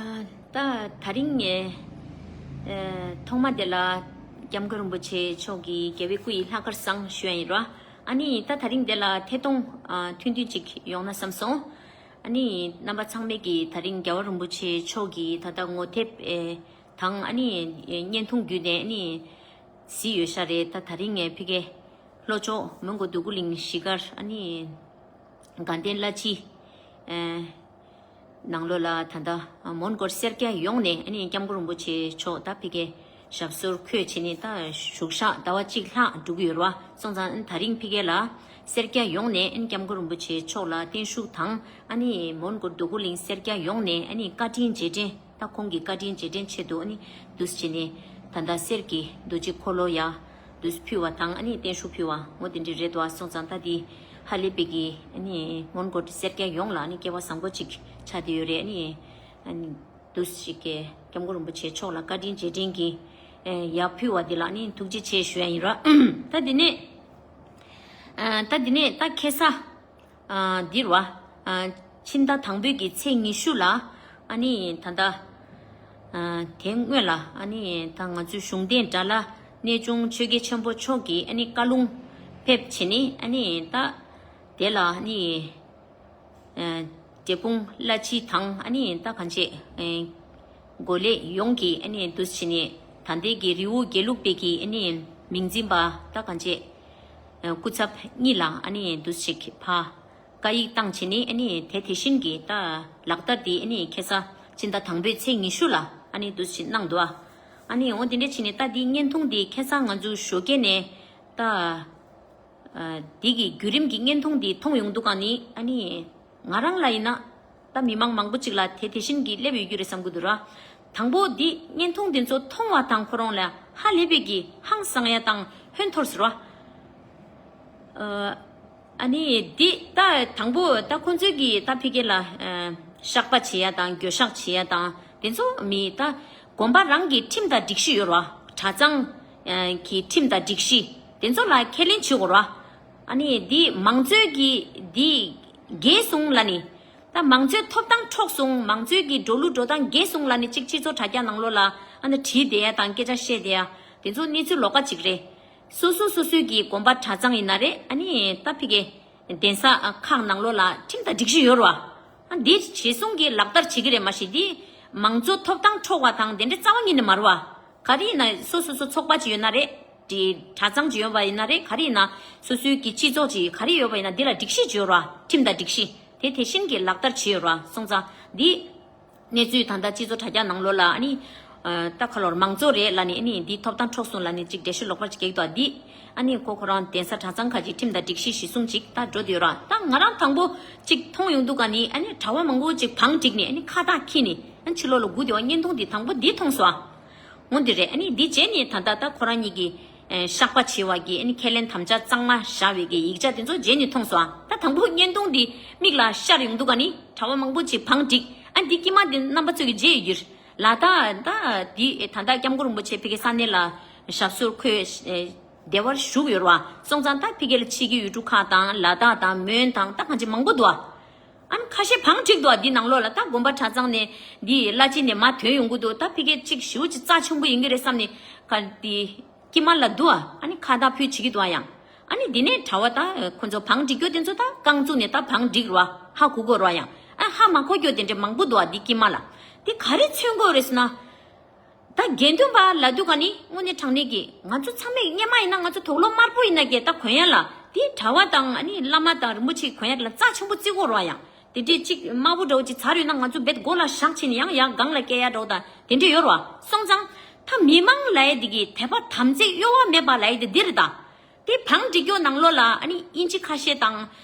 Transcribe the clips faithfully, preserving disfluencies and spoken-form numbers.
ད་དེ་རིང་ངས་ཐོག་མ་དེ་ལ་སྐྱབས་མགོན་རིན་པོ་ཆེ་མཆོག་གི་རྒྱལ་བའི་སྐུ་ཡི་ལྷག་དཀར་བཟང་ཞུ་ཡ་ཡིན་ར། ཨ་ནི་ད་དེ་རིང་དེ་ལ་ཐད་གཏོང་ཐུང་ཐུང་ཅིག་ཡོང་ན་བསམ་སོང་། ཨ་ནི་རྣམ་པ་ཚང་མས་ཀྱིས་དེ་རིང་རྒྱལ་བ་རིན་པོ་ཆེ་མཆོག་གི་ད་ལྟ་ངོ་དེབ་དང་ཨ་ནི་བརྙན་ཐུང་བརྒྱུད་ནས་ཨ་ནི་གཟིགས་ཡོད་ཤག་རེད། ད་དེ་རིང་ངས་ཕ་གི་ལྷོ་ཕྱོགས་མོན་གྷོ་འདོད་རྒུ་གླིང་གཞིས་སྒར་ཨ་ནི་དགའ་ལྡན་བླ་སྤྱི་ནང་ལོགས་ལ་ད་ལྟ་མོན་གྷོར་སེར་སྐྱ་ཡོངས་ནས་ཨ་ནི་སྐྱབས་མགོན་རིན་པོ་ཆེ་མཆོག་ད་ཕ་གི་ཞབས་སོར་འཁོད་བྱས་ནས་ད་བཞུགས་ཞག་ཟླ་བ་གཅིག་ལྷག་འགྲོ་གི་ཡོད་རེད་བ། སོང་ཙང་ཨ་ནི་དེ་རིང་ཕ་གི་ལ་སེར་སྐྱ་ཡོངས་ནས་ཨ་ནི་སྐྱབས་མགོན་རིན་པོ་ཆེ་མཆོག་ལ་བརྟན་བཞུགས་དང་ཨ་ནི་མོན་གྷོ་འདོད་རྒུ་གླིང་སེར་སྐྱ་ཡོངས་ནས་ཨ་ནི་བཀའ་དྲིན་རྗེས་དྲན། ད་ཁོང་གི་བཀའ་དྲིན་རྗེས་དྲན་ཆེད་དུ་ཨ་ནི་འདུག་སེ་བྱས་ནས་ད་ལྟ་གསེར་གྱི་རྡོ་རྗེ་འཁོར་ལོ་ཡ་འདུག་སེ་ཕུལ་བ་དང་ཨ་ནི་བརྟན་བཞུགས་ཕུལ་བ་འོ་དེ་འདྲ་རེད་དོ། སོང་ཙང་ད་འདི་ཧ་ལས་པའི་གི་ཨ་ནི་མོན་གྷོ་སེར་སྐྱ་ཡོངས་ལ་ཨ་ནི་སྐལ་བ་བཟང་པོ་ཅིག་ཆགས་བསྡད་ཡོད་རེད། ཨ་ནི་ཨ་ནི་འདུག་སེ་ཅིག་གི་སྐྱབས་མགོན་རིན་པོ་ཆེ་མཆོག་ལ་བཀའ་དྲིན་རྗེས་དྲན་གྱི་ཡ་ཕུལ་བ་འདི་ལ་ཨ་ནི་ཐུགས་རྗེ་ཆེ་ཞུ་ཡ་ཡིན་ར། ད་འདི་ནས་ད་འདི་ནས་ད་ཁ་སང་ཨ་འདིར་བ། ཨ་ཕྱི་ཟླ་དང་པོའི་གི་ཚེས་ཉི་ཤུ་ལ་ཨ་ནི་ད་ལྟ་ཨ་དེ་སྔོན་ལ་ཨ་ནི་ད་ང་ཚོའི་གཞུང་འབྲེལ་དགྲ་ལྷ་གནས་ཆུང་ཆོས་རྒྱལ་ཆེན་པོ་མཆོག་གིས་ཨ་ནི་བཀའ་ལུང་ཕེབས་བྱས་ནས་ཨ་ནི་ད་དེ་ལ་ཨ་ནི་ཨ་འབྲས་སྤུངས་བླ་སྤྱི་དང་ཨ་ནི་ད་གང་བྱེད་ཨ་འགོ་ལས་ཡོངས་ཀྱིས་ཨ་ནི་འདུག་སེ་བྱས་ནས་ད་ལྟའི་གི་རི་བོ་དགེ་ལུགས་པའི་གི་ཨ་ནི་མིང་འཛིན་པ་ད་གང་བྱེད་ཨ་སྐུ་ཚབ་གཉིས་ལ་ཨ་ནི་འདུག་སེ་ཅིག་ཕར་བཀའ་ཡིག་བཏང་བྱས་ནས་ཨ་ནི་དེ་དེ་བཞིན་གྱི་ད་ལག་བསྟར་དེ་ཨ་ནི་ཁ་སང་ཕྱི་ཟླ་དང་པོའི་ཚེས་ཉི་ཤུ་ལ་ཨ་ནི་འདུག་སེ་གནང་འདུག་ཨ་ནི་འོ་དེ་འདྲ་བྱས་ནས་ད་འདི་བརྙན་ཐུང་འདི་ཁ་སང་ང་ཚོ་ཞོགས་ཀས་ནས་ད་ཨ་འདི་གི་བརྒྱུད་རིམ་གྱི་བརྙན་ཐུང་འདི་མཐོང་ཡོང་འདུག་ག་ནི་ཨ་ནི་ང་རང་ལ་ཡིན་ན་ད་མི་མང་མང་པོ་ཅིག་ལ་དེ་དེ་བཞིན་གྱི་སླེབས་ཡོད་རྒྱུ་རེད་བསམ་གྱི་འདུག་ར། དང་པོ་འདི་བརྙན་ཐུང་འདི་ཚོ་མཐོང་བ་དང་ཁོ་རང་ལ་ཧ་ལས་པའི་གི་ཧང་སང་ཡ་དང་ཧོན་འཐོར་ཟེར་བ། ཨ་ནི་འདི་ད་དང་པོ་ད་ཁོང་ཚོའི་གི་ད་ཕ་གི་ལ་ཨ་བཤགས་པ་བྱེད་ཡ་དང་འགྱོད་བཤགས་བྱེད་ཡ་དང་དེ་ཚོ་མི་ད་དགོན་པ་རང་གི་ཁྲིམས་དང་སྒྲིག་གཞི་ཡོད་ར། གྲྭ་ཚང་ཨ་གི་ཁྲིམས་དང་སྒྲིག་གཞི་དེ་ཚོ་ལ་ཁས་ལེན་བྱེད་དགོས་ར། ཨ་ནི་འདི་མང་གཙོའི་གི་འདི་འགལ་སོང་ལབ་ནི། ད་མང་གཙོའི་ཐོབ་ཐང་འཕྲོག་སོང་། མང་གཙོའི་གི་འགྲོ་ལུགས་འགྲོ་སྟངས་འགལ་སོང་ལབ་ནི་གཅིག་སྤྱི་ཚོགས་དྲ་རྒྱ་ནང་ལོགས་ལ་ཨ་ནི་བྲིས་བསྡད་ཡ་དང་སྐད་ཆ་བཤད་བསྡད་ཡ་དེ་ཚོ་གནས་ཚུལ་ལོགས་ཀ་གཅིག་རེད། སོ་སོ་སོ་སོའི་གི་དགོན་པ་གྲྭ་ཚང་ཡིན་ན་རེད། ཨ་ནི་ད་ཕ་གི་གདན་ས་ཁག་ནང་ལོགས་ལ་ཁྲིམས་དང་སྒྲིག་གཞི་ཡོད་རེད་བ། ཨ་འདི་བྱེད་སོང་གི་ལག་བསྟར་བྱེད་ཀྱི་རེད། མ་གཞི་འདི་མང་གཙོ་ཐོབ་ཐང་འཕྲོག་པ་དང་དེ་འདྲའི་རྩ་བ་ཉིད་ནས་མ་རེད་བ། ག་རེ་ཡིན་ན་སོ་སོ་སོ་ཚོགས་པ་ཅིག་ཡོད་ན་རེད། དེ་གྲྭ་ཚང་ཅིག་ཡོད་པ་ཡིན་ན་རེད། ག་རེ་ཡིན་ན་སོ་སོའི་གི་སྤྱི་ཚོགས་ཅིག་ག་རེ་ཡོད་པ་ཡིན་ན་འདི་ལ་སྒྲིག་གཞི་ཅིག་ཡོད་རེད་བ། ཁྲིམས་དང་སྒྲིག་གཞི་དེ་དེ་བཞིན་གྱི་ལག་བསྟར་བྱེད་ཡོད་རེད་བ། སོང་ཙང་འདི་གནས་ཚུལ་ད་ལྟ་སྤྱི་ཚོགས་དྲ་རྒྱ་ནང་ལོགས་ལ་ཨ་ནི་ད་ཁ་ལོར་མང་གཙོ་རེད་ལབ་ནི་ཨ་ནི་འདི་ཐོབ་ཐང་འཕྲོག་སོང་ལབ་ནི་ཅིག་འགྲེལ་བཤད་ལོག་པ་ཅིག་སྐྱེག་ཏོ། འདི་ཨ་ནི་ཁོ་ཁོ་རང་གདན་ས་གྲྭ་ཚང་ཁ་ཅིག་ཁྲིམས་དང་སྒྲིག་གཞི་གཞི་བཟུང་ཅིག་ད་འགྲོ་དུས་ར། ད་ང་རང་དང་པོ་ཅིག་མཐོང་ཡོང་འདུག་ག་ནི་ཨ་ནི་གྲྭ་བ་མང་པོ་ཅིག་བང་བསྒྲིགས་ནི་ཨ་ནི་ཁ་བཏགས་འཁྱེར་ནི་ཨ་ནི་ཕྱི་ལོགས་ལ་སྒུག་བསྡད་པ་བརྙན་ཐུང་འདི་དང་པོ་འདི་མཐོང་སོང་ཨ། འོ་འདི་རེད། ཨ་ནི་འདི་རྗེས་ནས་ད་ལྟ་ད་ཁོ་རང་གཉིས་ཀྱིས་ཨེ་བཤགས་པ་བྱས་པ་གི་ཨ་ནི་ཁས་ལེན་དམ་བཅའ་གཙང་མ་བཞག་པའི་གི་ཡིག་ཆ་དེ་ཚོ་རྗེས་ནས་མཐོང་སོང་ཨ། ད་དང་པོ་བརྙན་ཐུང་འདི་མིག་ལ་ཤར་ཡོང་འདུག་ག་ནི་གྲྭ་བ་མང་པོ་ཅིག་བང་བསྒྲིགས། ཨ་འདི་དཀྱིལ་མ་འདི་རྣམ་པ་ཚོས་ཀྱི་མཇལ་ཡོད་རྒྱུ་རེད་ལ། ད་ད་འདི་ད་ལྟ་སྐྱབས་མགོན་རིན་པོ་ཆེ་ཕ་གི་ས་གནས་ལ་ཞབས་སོར་འཁོད་ཨེ་བདེ་བར་བཞུགས་ཡོད་རེད་བ། སོང་ཙང་ད་ཕ་གི་ལ་ཕྱི་གི་ཡུལ་གྲུ་ཁག་དང་ལ་དྭགས་དང་མོན་དང་ད་གང་ཅི་མང་པོ་འདུག་ཨ། ཨ་ནི་ཁ་ཤས་བང་བསྒྲིགས་འདུག་ཨ། འདི་ནང་ལོགས་ལ་ད་དགོན་པ་གྲྭ་ཚང་ནས་འདི་བླ་སྤྱི་ནས་མར་ཐོན་ཡོང་གི་འདུག་ད་ཕ་གི་གཅིག་ཞེ་པོ་ཅིག་རྩ་ཆེན་པོ་ཡིན་གྱི་རེད་བསམ་ནས་ག་འདི་དཀྱིལ་མ་ལ་འདུག་ཨ། ཨ་ནི་ཁ་བཏགས་ཕུད་བྱེད་ཀྱི་འདུག་ཨ། ཡང་ཨ་ནི་འདི་ནས་གྲྭ་བ་ད་ཁོ་ཚོ་བང་བསྒྲིགས་རྒྱུ་དེ་ཚོ་ད་རྐང་བཙུགས་ནས་ད་བང་བསྒྲིགས་རོ། ཧ་གོ་གོ་རོ། ཡང་ཨ་ཧ་མ་གོ་རྒྱུ་དེ་འདྲ་མང་པོ་འདུག་ཨ། འདི་དཀྱིལ་མ་ལ་འདི་ག་རེ་མཚོན་གོ་རེད་ཟེར་ན། ད་དགེ་འདུན་པ་ལབ་དུས་ག་ནི་དངོས་གནས་དྲང་གནས་ཀྱི་ང་ཚོ་ཚང་མས་སྔོན་མ་ཡིན་ན་ང་ཚོ་དུག་ལོག་དམར་པོ་ཡིན་ན་ཀྱེ་ད་གོན་ཡ་ལ་དེ་གྲྭ་བ་དང་ཨ་ནི་བླ་མ་དང་རིན་པོ་ཆེ་གོན་ཡ་ལ་རྩ་ཆེན་པོ་བརྩི་གོ་རོ། ཡང་དེ་འདྲས་གཅིག་དམར་པོ་འདྲ་བོ་ཅིག་ཚར་ཡོད་ན་ང་ཚོ་རྦད་མགོ་ལ་བཞག་ཕྱིན་ཡང་ཡང་སྒང་ལ་སྐྱེལ་ཡ་འདྲ་བོ་དང་དེ་འདྲས་ཡོད་རོ། སོང་ཙང་ད་མི་མང་ལབ་ཡ་དེ་གི་དད་པ་དམ་ཚིག་གཡོ་བ་མེད་པ་ལབ་ཡ་དེ་འདི་རེད་ད། དེ་བང་བསྒྲིགས་རྒྱུ་ནང་ལོགས་ལ་ཨ་ནི་དབྱིན་ཇི་ཁ་ཤས་དང་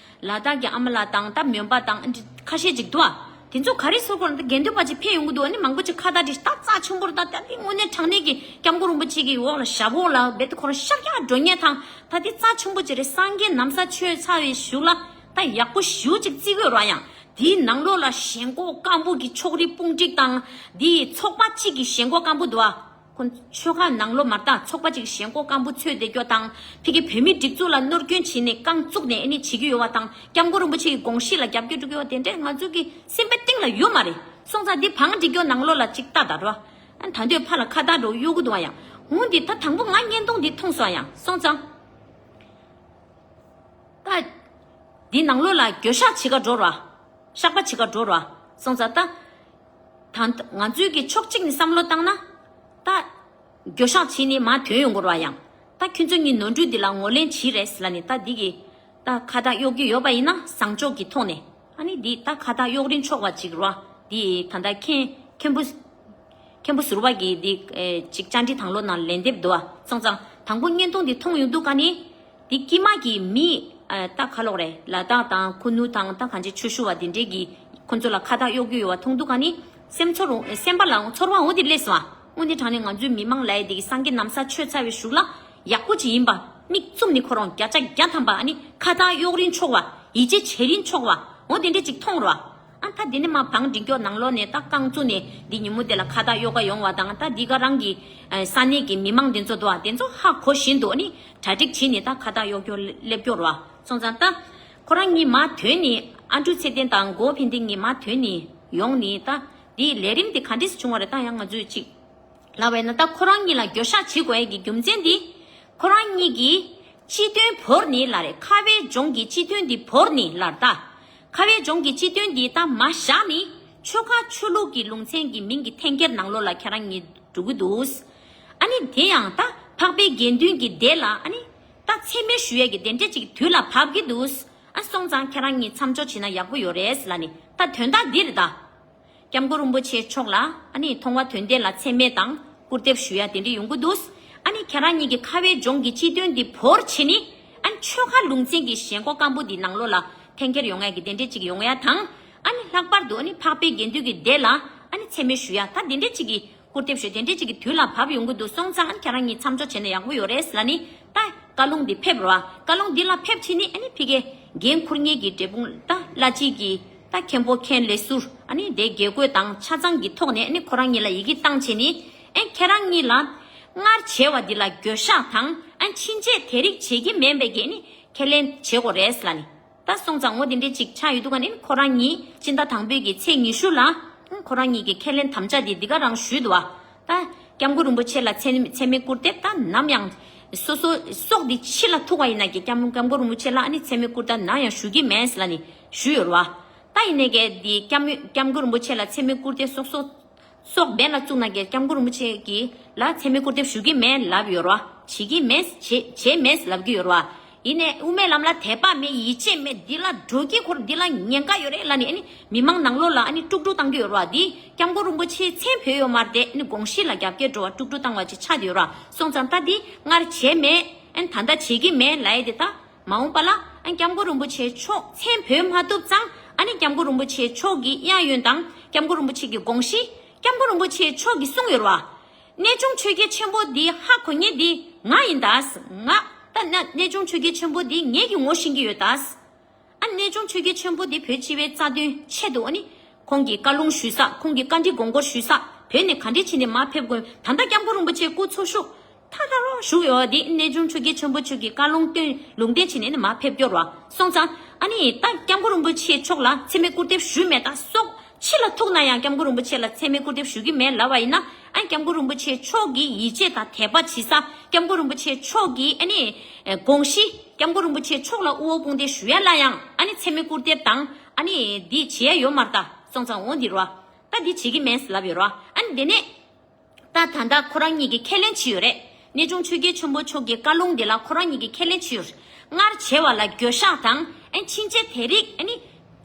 ལ་དྭགས་ཀྱི་ཨ་མ་ལགས་དང་ད་མོན་པ་དང་ཨ་ནི་ཁ་ཤས་ཅིག་འདུག་ཨ། དེ་ཚོ་ག་རེ་ཟེར་གོ་ན་ད་དགེ་འདུན་པ་ཅིག་ཕེབས་ཡོང་གི་འདུག་ཨ་ནི་མང་པོ་ཅིག་ཁ་བཏགས་བསྒྲིགས་ད་རྩ་ཆེན་པོ་རེད། ད་ད་དེ་དངོས་གནས་དྲང་གནས་ཀྱི་སྐྱབས་མགོན་རིན་པོ་ཆེ་གི་འོག་ལ་ཞབས་འོག་ལ་རྦད་དེ་ཁོ་རང་ཤར་རྒྱག་འགྲོ་མཁན་དང་ད་དེ་རྩ་ཆེན་པོ་ཅིག་རེད། སངས་རྒྱས་ན་བཟའ་མཆོད་ཚར་བའི་གཞུག་ལ་ད་ཡག་པོ་ཞེ་པོ་ཅིག་བརྩི་དགོས་ར། ཡང་དེའི་ནང་ལོགས་ལ་ཞེན་ཁོག་སྐམ་པོ་གི་ཕྱོགས་རིས་དཔུང་སྒྲིག་དང་དེའི་ཚོགས་པ་གཅིག་གི་ཞེན་ཁོག་སྐམ་པོ་འདུག་ཨ། ཁོ་ཆོལ་ཁ་ནང་ལོགས་མ་རེད་ད། ཚོགས་པ་གཅིག་ཞེན་ཁོག་སྐམ་པོ་འཚོལ་བསྡད་རྒྱུ་དང་ཕ་གི་བོད་མིའི་སྒྲིག་འཛུགས་ལ་གནོད་སྐྱོན་བྱས་ནས་རྐང་བཙུགས་ནས་ཨ་ནི་བྱེད་ཀྱི་ཡོད་པ་དང་སྐྱབས་མགོན་རིན་པོ་ཆེ་གི་དགོངས་གཞི་ལ་རྒྱབ་སྐྱོར་སྒྲུབ་ཀྱི་ཡོད་པ་དེ་འདྲས་ང་ཚོ་གི་སེམས་པའི་གཏིང་ལ་ཡོད་མ་རེད། སོང་ཙང་འདི་བང་སྒྲིག་རྒྱུ་ནང་ལོགས་ལ་ཅིག་ལྟ་ད་རོ། ཨ་ད་འདོད་ཕ་ལ་ཁ་བཏགས་འགྲོ་གཡོག་གི་འདུག་ཨ་ཡང་། འོ་འདི་ད་དང་པོ་ང་བརྙན་ཐུང་འདི་མཐོང་སོང་ཨ་ཡང་། སོང་ཙང་ད་འདི་ནང་ལོགས་ལ་འགྱོད་བཤགས་བྱེད་ག་འགྲོ་རོ། བཤགས་པ་བྱེད་ག་འགྲོ་རོ། སོང་ཙང་ད་ད་ང་ཚོའི་གི་ཕྱོགས་གཅིག་ནས་བསམ་བློ་བཏང་ན། ད་འགྱོད་བཤགས་བྱས་ནས་མར་ཐོན་ཡོང་དགོས་རོ་ཨ་ཡང་། ད་ཁྱོད་ཚོ་གཉིས་ནོར་འཁྲུལ་འདི་ལ་ངོས་ལེན་བྱེད་རེད་ལབ་ནས་ད་འདི་གི་ད་ཁ་བཏགས་གཡོག་རྒྱུ་ཡོད་པ་ཡིན་ན་བཟང་ཕྱོགས་ཀྱི་ཐོག་ནས། ཨ་ནི་འདི་ད་ཁ་བཏགས་གཡོག་རིན་ཆོག་པ་ཅིག་རོ། འདི་ད་ལྟ་མཁན་མཁན་པོ་མཁན་པོ་ཟུར་པ་གིས་འདི་ཨེ་ཅིག་བཅར་འདྲི་དང་ལོ་ནང་ལན་འདེབས་འདུག་ཨ། སོང་ཙང་དང་པོ་བརྙན་ཐུང་འདི་མཐོང་ཡོང་དུས་ཀ་ནི། འདི་དཀྱིལ་མ་གི་མི་ཨ་ད་ཁ་ལོག་རེད། ལ་དྭགས་དང་ཁུ་ནུ་དང་ད་གང་ཅི་ཆོས་ཞུ་བ་འདི་འདྲས་ཀྱིས་ཁོ་ཚོ་ལ་ཁ་བཏགས་གཡོག་རྒྱུ་ཡོད་པ་མཐོང་དུས་ཀ་ནི། སེམས་ཚོར་སེམས་པ་ལ་ཚོར་བ་འོ་འདི་སླེབས་སོང་ཨ། འོ་འདི་དྲང་ནས་ང་ཚོའི་མི་མང་ལ་ཡ་འདི་གི་སངས་རྒྱས་ན་བཟའ་མཆོད་ཚར་བའི་གཞུག་ལ། ཡག་པོ་ཅིག་ཡིན་པ། མིག་བཙུམ་ནས་ཁོ་རང་བརྒྱ་ཆ་བརྒྱ་ཐམ་པ་ཨ་ནི་ཁ་བཏགས་གཡོག་རིན་ཆོག་པ། ཡིད་ཆེས་བྱེད་རིན་ཆོག་པ། འོ་དེ་འདྲས་ཅིག་མཐོང་རོ། ཨ་ད་དེ་ནས་མར་བང་སྒྲིག་རྒྱུ་ནང་ལོགས་ནས་ད་རྐང་བཙུགས་ནས་འདི་ཉིན་མོ་དེ་ལ་ཁ་བཏགས་གཡོག་ག་ཡོང་བ་དང་། ད་འདི་ག་རང་གི་ས་གནས་ཀྱི་མི་མང་དེ་ཚོ་འདུག་ཨ། དེ་ཚོ་ཧ་གོ་བཞིན་དུ་ཨ་ནི་གྲ་སྒྲིག་བྱས་ནས་ད་ཁ་བཏགས་གཡོག་རྒྱུ་སླེབས་རྒྱུ་རོ། སོང་ཙང་ད་ཁོ་རང་གཉིས་མར་ཐོན་ནས། ཨ་འབྲུག་ཚེ་བརྟན་དང་གོ་ཕན་བདེ་གཉིས་མར་ཐོན་ནས་ཡོང་ནས། ད་འདི་ལས་རིམ་དེ་ག་འདྲས་སེ་བྱུང་བ་རེད། ད་ཡང་ང་ཚོས་ཅིག་ལབ་པ་ཡིན་ན། ད་ཁོ་རང་གཉིས་ལ་འགྱོད་བཤགས་བྱེད་དགོས་ཡ་གི་རྒྱུ་མཚན་འདི། ཁོ་རང་གཉིས་ཀྱིས་སྤྱི་དོན་བོར་ནི་ལ་རེད། ཁ་བའི་ལྗོངས་ཀྱི་སྤྱི་དོན་འདི་བོར་ནི་ལ་རེད། ད་ཁ་བའི་ལྗོངས་ཀྱི་སྤྱི་དོན་འདི་ད་མར་བཞག་ནི་ཆོལ་ཁ་ཆོས་ལུགས་ཀྱི་ལུང་ཚན་གྱི་མིང་གི་འཐེན་འཁྱེར་ནང་ལོགས་ལ་ཁྱེད་རང་གཉིས་འགྲོ་གི་འདུག། ཨ་ནི་དེ་ཡང་ད་འཕགས་པའི་དགེ་འདུན་གྱི་སྡེ་ལ་ཨ་ནི་ད་མཚན་སྨད་ཞུ་ཡ་གི་དེ་འདྲས་ཅིག་དུས་ལ་བབ་གི་འདུག། ཨ་སོང་ཙང་ཁྱེད་རང་གཉིས་མཚམས་འཇོག་བྱེད་ན་ཡག་པོ་ཡོད་རེད་ལབ་ནི། ད་དོན་དག་འདི་རེད་ད། སྐྱབས་མགོན་རིན་པོ་ཆེ་མཆོག་ལ་ཨ་ནི་མཐོང་བ་དོན་ལྡན་ལ་མཚན་སྨད་དང་སྐུར་འདེབས་ཞུ་ཡ་དེ་འདྲ་ཡོང་གི་འདུག། ཨ་ནི་ཁྱེད་རང་གཉིས་ཀྱི་ཁ་བའི་ལྗོངས་ཀྱི་སྤྱི་དོན་འདི་བོར་བྱས་ནི། ཨ་ནི་ཆོལ་ཁ་ལུང་ཚན་གྱི་ཞེན་ཁོག་སྐམ་པོ་འདི་ནང་ལོགས་ལ་འཐེན་འཁྱེར་ཡོང་ཡ་གི་དེ་འདྲ་ཅིག་ཡོང་ཡ་དང་། ཨ་ནི་ལྷག་པར་དུ་ཨ་ནི་འཕགས་པའི་དགེ་འདུན་གྱི་སྡེ་ལ་ཨ་ནི་མཚན་སྨད་ཞུ་ཡ་ད་དེ་འདྲ་ཅིག་གི་སྐུར་འདེབས་ཞུ་དེ་འདྲ་ཅིག་གི་དུས་ལ་བབ་ཡོང་གི་འདུག། སོང་ཙང་ཨ་ནི་ཁྱེད་རང་གཉིས་མཚམས་འཇོག་བྱས་ན་ཡག་པོ་ཡོད་རེད་ལབ་ནི། ད་བཀའ་ལུང་འདི་ཕེབས་རོ། བཀའ་ལུང་འདི་ལ་ཕེབས་བྱས་ནི་ཨ་ནི་ཕ་གིའི་འགན་འཁུར་མཁན་གྱི་འབྲས་སྤུངས་ད་བླ་སྤྱི་གི་ད་མཁན་པོ་མཁན་ལས་ཟུར་ཨ་ནི་དེ་དགེ་བསྐོས་དང་ཆ་ཚང་གི་ཐོག་ནས་ཨ་ནི་ཁོ་རང་གཉིས་ལ་ཡི་གེ་བཏང་བྱས་ནི། ཨ་ཁྱེད་རང་གཉིས་ལ་སྔར་བྱས་པ་འདི་ལ་འགྱོད་བཤགས་དང་ཨ་ཕྱིན་ཆད་དེ་རིགས་བྱེད་ཀྱི་མེད་པའི་གི་ཨ་ནི་ཁས་ལེན་བྱེད་དགོས་རེད་ལབ་ནི། ད་སོང་ཙང་འོ་དེ་འདྲས་ཅིག་ཆགས་ཡོད་དུས་ཀ་ནི་ཁོ་རང་གཉིས་སྤྱི་ཟླ་དང་པོའི་གི་ཚེས་ཉི་ཤུ་ལ་ཁོ་རང་གཉིས་ཀྱི་ཁས་ལེན་དམ་བཅའ་དེ་འདི་ག་རང་ཞུས་འདུག་བ། ད་སྐྱབས་མགོན་རིན་པོ་ཆེ་ལ་མཚན་མཚན་སྨད་སྐུར་འདེབས་ད་ནམ་ཡང་སོ་སོ་སྲོག་འདི་འཆི་ལ་ཐུག་པ་ཡིན་ན་གི་སྐྱབས་སྐྱབས་མགོན་རིན་པོ་ཆེ་ལ་ཨ་ནི་མཚན་སྨད་སྐུར་འདེབས་ནམ་ཡང་ཞུ་གི་མེད་ལབ་ནི་ཞུས་ཡོད་རེད་བ། ད་ཡིན་ནའི་གི་འདི་སྐྱབས་སྐྱབས་མགོན་རིན་པོ་ཆེ་ལ་མཚན་སྨད་སྐུར་འདེབས་སོ་སོ་སྲོག་འབེན་ལ་བཙུགས་ན་གི་སྐྱབས་མགོན་རིན་པོ་ཆེ་གི་ལ་མཚན་སྨད་སྐུར་འདེབས་ཞུ་གི་མེད་ལབ་ཡོད་རེད་བ། བྱེད་ཀྱི་མེད། བྱེད་བྱེད་མེད་ལབ་ཀྱི་ཡོད་རེད་བ། ཡིན་ནའི་དབུ་མའི་ལམ་ལ་དད་པ་མེད། ཡིད་ཆེས་མེད། འདི་ལ་འགྲོ་གི་ཁོར་འདི་ལ་ཉེན་ཁ་ཡོད་རེད་ལབ་ནི་ཨ་ནི་མི་མང་ནང་ལོགས་ལ་ཨ་ནི་དཀྲུག་དཀྲུག་བཏང་གི་ཡོད་རེད་བ། འདི་སྐྱབས་མགོན་རིན་པོ་ཆེ་མཚན་བོད་ཡོད་མ་རེད་དེ་ཨ་ནི་དགོངས་གཞི་ལ་རྒྱབ་འགལ་འགྲོ་བ་དཀྲུག་དཀྲུག་བཏང་བ་ཅིག་ཆགས་བསྡད་ཡོད་རེད་བ། སོང་ཙང་ད་འདི་སྔར་བྱས་མེད། ཨ་ནི་ད་ལྟ་བྱེད་ཀྱི་མེད་ལབ་ཡ་དེ་ད་མ་འོངས་པ་ལ་ཨ་ནི་སྐྱབས་མགོན་རིན་པོ་ཆེ་མཆོག་མཚན་བོད་མ་ཐུབ་ཙང་ཨ་ནི་སྐྱབས་མགོན་རིན་པོ་ཆེ་མཆོག་གི་གཡས་གཡོན་དང་སྐྱབས་མགོན་རིན་པོ་ཆེ་གི་དགོངས་གཞི་སྐྱབས་མགོན་རིན་པོ་ཆེ་མཆོག་གིས་གསུངས་ཡོད་རེད་བ། གནས་ཆུང་ཆོས་རྒྱལ་ཆེན་པོ་འདི་ཧ་གོ་མཁན་འདི་ང་ཡིན་ད། ང་ད་ན་གནས་ཆུང་ཆོས་རྒྱལ་ཆེན་པོ་འདི་ངེད་ཀྱིས་ངོ་ཤེས་ཀྱི་ཡོད་ད། ཨ་གནས་ཆུང་ཆོས་རྒྱལ་ཆེན་པོ་འདི་བོད་སྤྱི་པའི་རྩ་དོན་ཆེད་དུ་ཨ་ནི་ཁོང་གིས་བཀའ་ལུང་ཞུས་ས། ཁོང་གིས་བཀའ་འདྲི་དགོངས་སྐོར་ཞུས་ས། བོད་ནས་ག་འདྲས་བྱས་ནས་མར་ཕེབས་དགོས། ད་ལྟ་སྐྱབས་མགོན་རིན་པོ་ཆེ་སྐུ་འཚོ་བཞུགས་ཐ་ཐ་རོ་བཞུགས་ཡོད་འདི་གནས་ཆུང་ཆོས་རྒྱལ་ཆེན་པོ་མཆོག་གིས་བཀའ་ལུང་བཏོན་ལུང་བསྟན་བྱས་ནས་ནི་མར་ཕེབས་སྐྱོར་བ། སོང་ཙང་ཨ་ནི་ད་སྐྱབས་མགོན་རིན་པོ་ཆེ་མཆོག་ལ་མཚན་སྨད་སྐུར་འདེབས་ཞུས་མེད་ད་སོགས། འཆི་ལ་ཐུག་ན་ཡང་སྐྱབས་མགོན་རིན་པོ་ཆེ་ལ་མཚན་སྨད་སྐུར་འདེབས་ཞུ་གི་མེད་ལབ་པ་ཡིན་ན། ཨ་སྐྱབས་མགོན་རིན་པོ་ཆེ་མཆོག་གིས་ཡིད་ཆེས་དང་དད་པ་བྱེད་ས། སྐྱབས་མགོན་རིན་པོ་ཆེ་མཆོག་གིས་ཨ་ནི་དགོངས་གཞི། སྐྱབས་མགོན་རིན་པོ་ཆེ་མཆོག་ལ་དབུ་འོག་དཔུང་འདེགས་ཞུ་ཡ་ལ་ཡང་ཨ་ནི་མཚན་སྨད་སྐུར་འདེབས་དང་ཨ་ནི་འདི་བྱེད་ཡ་ཡོད་མ་རེད་ད། སོང་ཙང་འོ་འདི་རེད་བ། ད་འདི་བྱེད་ཀྱི་མེད་ལབ་ཡོད་རེད་བ། ཨ་ནི་དེ་ནས། ད་ད་ལྟ་ཁོ་རང་གཉིས་ཀྱིས་ཁས་ལེན་བྱས་ཡོད་རེད། གནས་ཆུང་ཆོས་རྒྱལ་ཆེན་པོ་མཆོག་གི་བཀའ་ལུང་འདི་ལ་ཁོ་རང་གཉིས་ཀྱིས་ཁས་ལེན་བྱས་ཡོད་རེད། སྔར་བྱས་པ་ལ་འགྱོད་བཤགས་དང་ཨ་ཕྱིན་ཆད་དེ་རིགས་ཨ་ནི་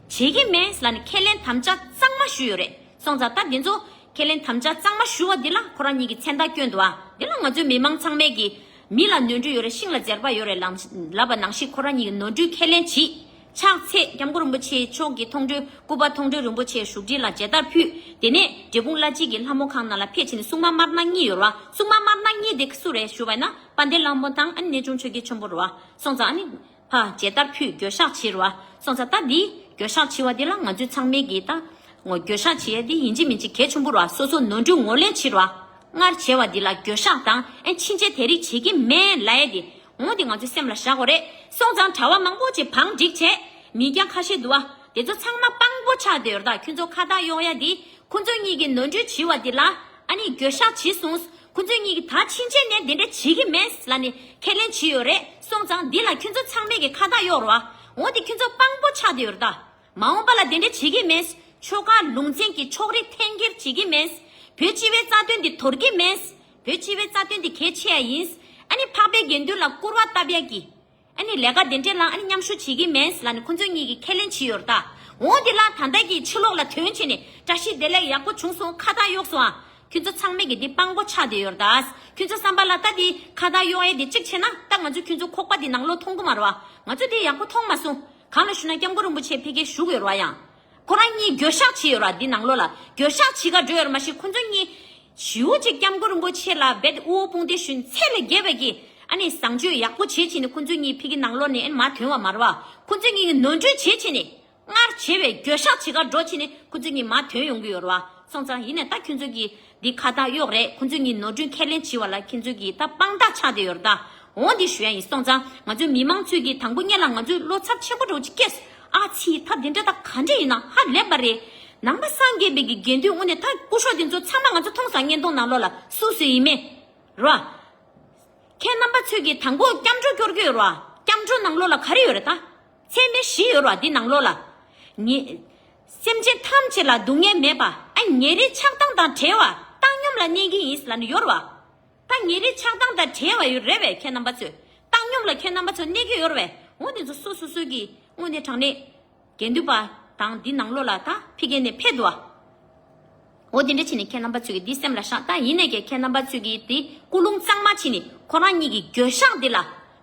བྱེད་ཀྱི་མེད་ལབ་ནས་ཁས་ལེན་དམ་བཅའ་གཙང་མ་ཞུས་ཡོད་རེད། སོང་ཙང་ད་འདི་ཚོ་ཁས་ལེན་དམ་བཅའ་གཙང་མ་ཞུ་བ་འདི་ལ་ཁོ་རང་གཉིས་ཀྱིས་མཚན་རྟགས་བསྐྱོན་འདུག་ཨ། འདི་ལ་ང་ཚོའི་མི་མང་ཚང་མས་ཀྱིས་མི་ལ་ནོར་འཁྲུལ་ཡོད་རེད། ཤིང་ལ་འཛེར་པ་ཡོད་རེད་ལབ་ལབ་པ་ནང་བཞིན་ཁོ་རང་གཉིས་ཀྱིས་ནོར་འཁྲུལ་ཁས་ལེན་བྱས། ཕྱག་འཚལ། སྐྱབས་མགོན་རིན་པོ་ཆེ་མཆོག་གི་མཐོང་གྲོལ་སྐུ་པར་མཐོང་གྲོལ་རིན་པོ་ཆེ་བཞུགས་ཁྲི་ལ་མཇལ་དར་ཕུལ། དེ་ནས་འབྲས་སྤུངས་བླ་སྤྱི་གི་ལྷ་མོ་ཁང་ནང་ལ་ཕེབས་ཕྱིན་ནས་སྲུང་མ་དམར་ནག་གཉིས་ཡོད་རེད་བ། སྲུང་མ་དམར་ནག་གཉིས་དེ་སུ་རེད་ཞུ་བ་ཡིན་ན་དཔལ་ལྡན་ལྷ་མོ་དང་ཨ་ནི་གནས་ཆུང་ཆོས་རྒྱལ་ཆེན་པོ་རེད་བ། སོང་ཙང་ཨ་ནི་ཕར་མཇལ་དར་ཕུལ་འགྱོད་བཤགས་བྱས་རེད་བ། སོང་ཙང་ད་འདི་འགྱོད་བཤགས་བྱས་པ་འདི་ལ་ང་ཚོའི་ཚང་མས་ཀྱིས་ད་ངོ་འགྱོད་བཤགས་བྱས་ཡ་འདི་ཡིན་གཅིག་མིན་གཅིག་གལ་ཆེན་པོ་རེད་བ། སོ་སོ་ནོར་འཁྲུལ་ངོས་ལེན་བྱས་རེད་བ། སྔར་བྱས་པ་འདི་ལ་འགྱོད་བཤགས་དང་ཨ་ཕྱིན་ཆད་དེ་རིགས་བྱེད་ཀྱི་མེད་ལབ་ཡ་འདི། འོ་འདི་ང་ཚོའི་སེམས་ལ་བཞག་དགོས་རེད། སོང་ཙང་གྲྭ་པ་མང་པོ་ཅིག་བང་བསྒྲིགས་བྱས། མི་སྐྱ་ཁ་ཤས་འདུག་བ། དེ་ཚོ་ཚང་མ་དཔང་པོ་ཆགས་བསྡད་ཡོད་རེད་ད། ཁྱོད་ཚོ་ཁ་བཏགས་གཡོག་ཡ་འདི་ ཁོ་ཚོ་གཉིས་ཀྱིས་ནོར་འཁྲུལ་བྱས་པ་འདི་ལ་ཨ་ནི་འགྱོད་བཤགས་བྱས་སོང་། ཁོ་ཚོ་གཉིས་ཀྱིས་ད་ཕྱིན་ཆད་ནས་འདི་འདྲ་བྱེད་ཀྱི་མེད་ལབ་ནས་ཁས་ལེན་བྱས་ཡོད་རེད། སོང་ཙང་འདི་ལ་ཁྱོད་ཚོ་ཚང་མས་ཀྱི་ཁ་བཏགས་གཡོག་རོགས། འོ་དེ་ཁྱོད་ཚོ་དཔང་པོ་ཆགས་བསྡད་ཡོད་རེད་ད། མ་འོངས་པ་ལ་དེ་འདྲ་བྱེད་ཀྱི་མེད། ཆོལ་ཁ་ལུང་ཚན་གྱི་ཕྱོགས་རིས་འཐེན་འཁྱེར་བྱེད་ཀྱི་མེད། བོད་སྤྱི་པའི་རྩ་དོན་འདི་དོར་གྱི་མེད། བོད་སྤྱི་པའི་རྩ་དོན་འདི་གལ་ཆེ་ཡ་ཡིན། ཨ་ནི་འཕགས་པའི་དགེ་འདུན་ལ་སྐུར་བ་བཏབ་ཡ་གི་ཨ་ནི་ལས་ཀ་དེ་འདྲས་ལ་ཨ་ནི་མཉམ་ཞུགས་བྱེད་ཀྱི་མེད་ལབ་ནས་ཁོ་ཚོ་གཉིས་ཀྱིས་ཁས་ལེན་བྱས་ཡོད་རེད་ད། འོ་དེ་ལ་ད་ལྟ་གི་ཕྱི་ལོགས་ལ་ཐོན་བྱས་ནས་བཀྲ་ཤིས་བདེ་ལེགས་ཡག་པོ་བྱུང་སོང་ཁ་བཏགས་གཡོགས་སོང་ཨ། ཁྱོད་ཚོ་ཚང་མས་ཀྱི་འདི་དཔང་པོ་ཆགས་བསྡད་ཡོད་རེད་ད། ཁྱོད་ཚོ་བསམ་པ་ལ་ད་འདི་ཁ་བཏགས་གཡོགས་ཡས་འདི་གཅིག་བྱས་ན་ད་ང་ཚོ་ཁྱོད་ཚོ་ཁོག་པ་འདི་ནང་ལོགས་མཐོང་གི་མ་རེད་བ། ང་ཚོ་འདི་ཡག་པོ་མཐོང་མ་སོང་། གང་ལ་ཞུ་ན་སྐྱབས་མགོན་རིན་པོ་ཆེ་ཕ་གིར་བཞུགས་ཡོད་རེད་བ་ཡང་། ཁོ་རང་གཉིས་འགྱོད་བཤགས་བྱས་ཡོད་ར། འདི་ནང་ལོགས་ལ་འགྱོད་བཤགས་བྱེད་ག་འགྲོ་ཡོད་ར་མ་གཞི་ཁོ་ཚོ་གཉིས་ཞེ་པོ་ཅིག་སྐྱབས་མགོན་རིན་པོ་ཆེ་ལ་རྦད་དབུ་བོ་དཔུང་སྡེ་ཞུས་ཚད་ལས་བརྒལ་བའི་གི་ཨ་ནི་བཟང་སྤྱོད་ཡག་པོ་བྱེད་བྱས་ནས་ཁོ་ཚོ་གཉིས་ཕ་གི་ནང་ལོགས་ནས་ཨ་ནི་མར་ཐོན་བ་མ་རེད་བ། ཁོ་ཚོ་གཉིས་ཀྱི་ནོར་འཁྲུལ་བྱེད་བྱས་ནས་སྔར་བྱས་པའི་འགྱོད་བཤགས་བྱེད་ག་འགྲོ་བྱས་ནས་ཁོ་ཚོ་གཉིས་མར་ཐོན་ཡོང་གི་ཡོད་རེད་བ། སོང་ཙང་ཡིན་ནའི་ད་ཁྱོད་ཚོ་གི་འདི་ཁ་བཏགས་གཡོག་རེད། ཁོ་ཚོས་ངའི་ནོར་འཁྲུལ་ཁས་ལེན་བྱས་པ་ལ་ཁྱོད་ཚོས་ཀྱིས་ད་དཔང་རྟགས་ཆགས་བསྡད་ཡོད་རེད་ད། འོ་འདི་ཞུ་ཡ་ཡིན། སོང་ཙང་ང་ཚོའི་མི་མང་ཚོས་ཀྱིས་དང་པོ་ཉིད་ལ་ང་ཚོས་བློ་འཚབ་ཆེན་པོ་འདྲ་བོ་ཅིག་སྐྱེས། ཨ་ཙི་ད་འདི་འདྲ་ད་ག་འདྲ་ཡིན་ན་ཧ་ལས་པ་རེད། ནང་པ་སངས་རྒྱས་པའི་གི་དགེ་འདུན་དངོས་གནས་ད་སྐུ་ཞབས་འདི་ཚོ་ཚང་མ་ང་ཚོ་མཐོང་སོང་། བརྙན་ཐུང་ནང་ལོགས་ལ་སུ་སུ་ཡིན་མེད་རེད་བ། ཁྱེད་རྣམ་པ་ཚོས་ཀྱིས་དང་པོ་སྐྱབས་འགྲོ་སྐྱོར་གྱི་ཡོད་རེད་བ། སྐྱབས་འགྲོ་ནང་ལོགས་ལ་ག་རེ་ཡོད་རེད་ད། ཚད་མེད་བཞི་ཡོད་རེད་བ་འདི་ནང་ལོགས་ལ། ཉེ། སེམས་ཅན་ཐམས་ཅད་ལ་སྡུག་བསྔལ་མེད་པ། ཨ་ཉེ་རིང་ཆགས་སྡང་དང་བྲལ་བ་བཏང་སྙོམས་ལ་གནས་ཀྱི་ཡིན་ལབ་ནས་ཡོད་རེད་བ། ད་ཉེ་རིང་ཆགས་སྡང་དང་བྲལ་བ་ཡོད་རེད་བས། ཁྱེད་རྣམ་པ་ཚོས་བཏང་སྙོམས་ལ་ཁྱེད་རྣམ་པ་ཚོ་གནས་ཀྱི་ཡོད་རེད་བས། འོ་དེ་ཚོ་སོ་སོ་སོ་གི་དངོས་གནས་དྲང་གནས་དགེ་འདུན་པ་དང་འདི་ནང་ལོགས་ལ་ད་ཕ་གི་ནས་ཕེབས་འདུག་བ། འོ་དེ་འདྲ་བྱས་ནས་ཁྱེད་རྣམ་པ་ཚོས་ཀྱི་འདི་སེམས་ལ་བཞག་ད་ཡིན་ནས་ཀྱི་ཁྱེད་རྣམ་པ་ཚོས་ཀྱི་འདི་ཀུན་སློང་གཙང་མ་བྱས་ནས་ཁོ་རང་གཉིས་ཀྱི་འགྱོད་བཤགས་འདི་ལ།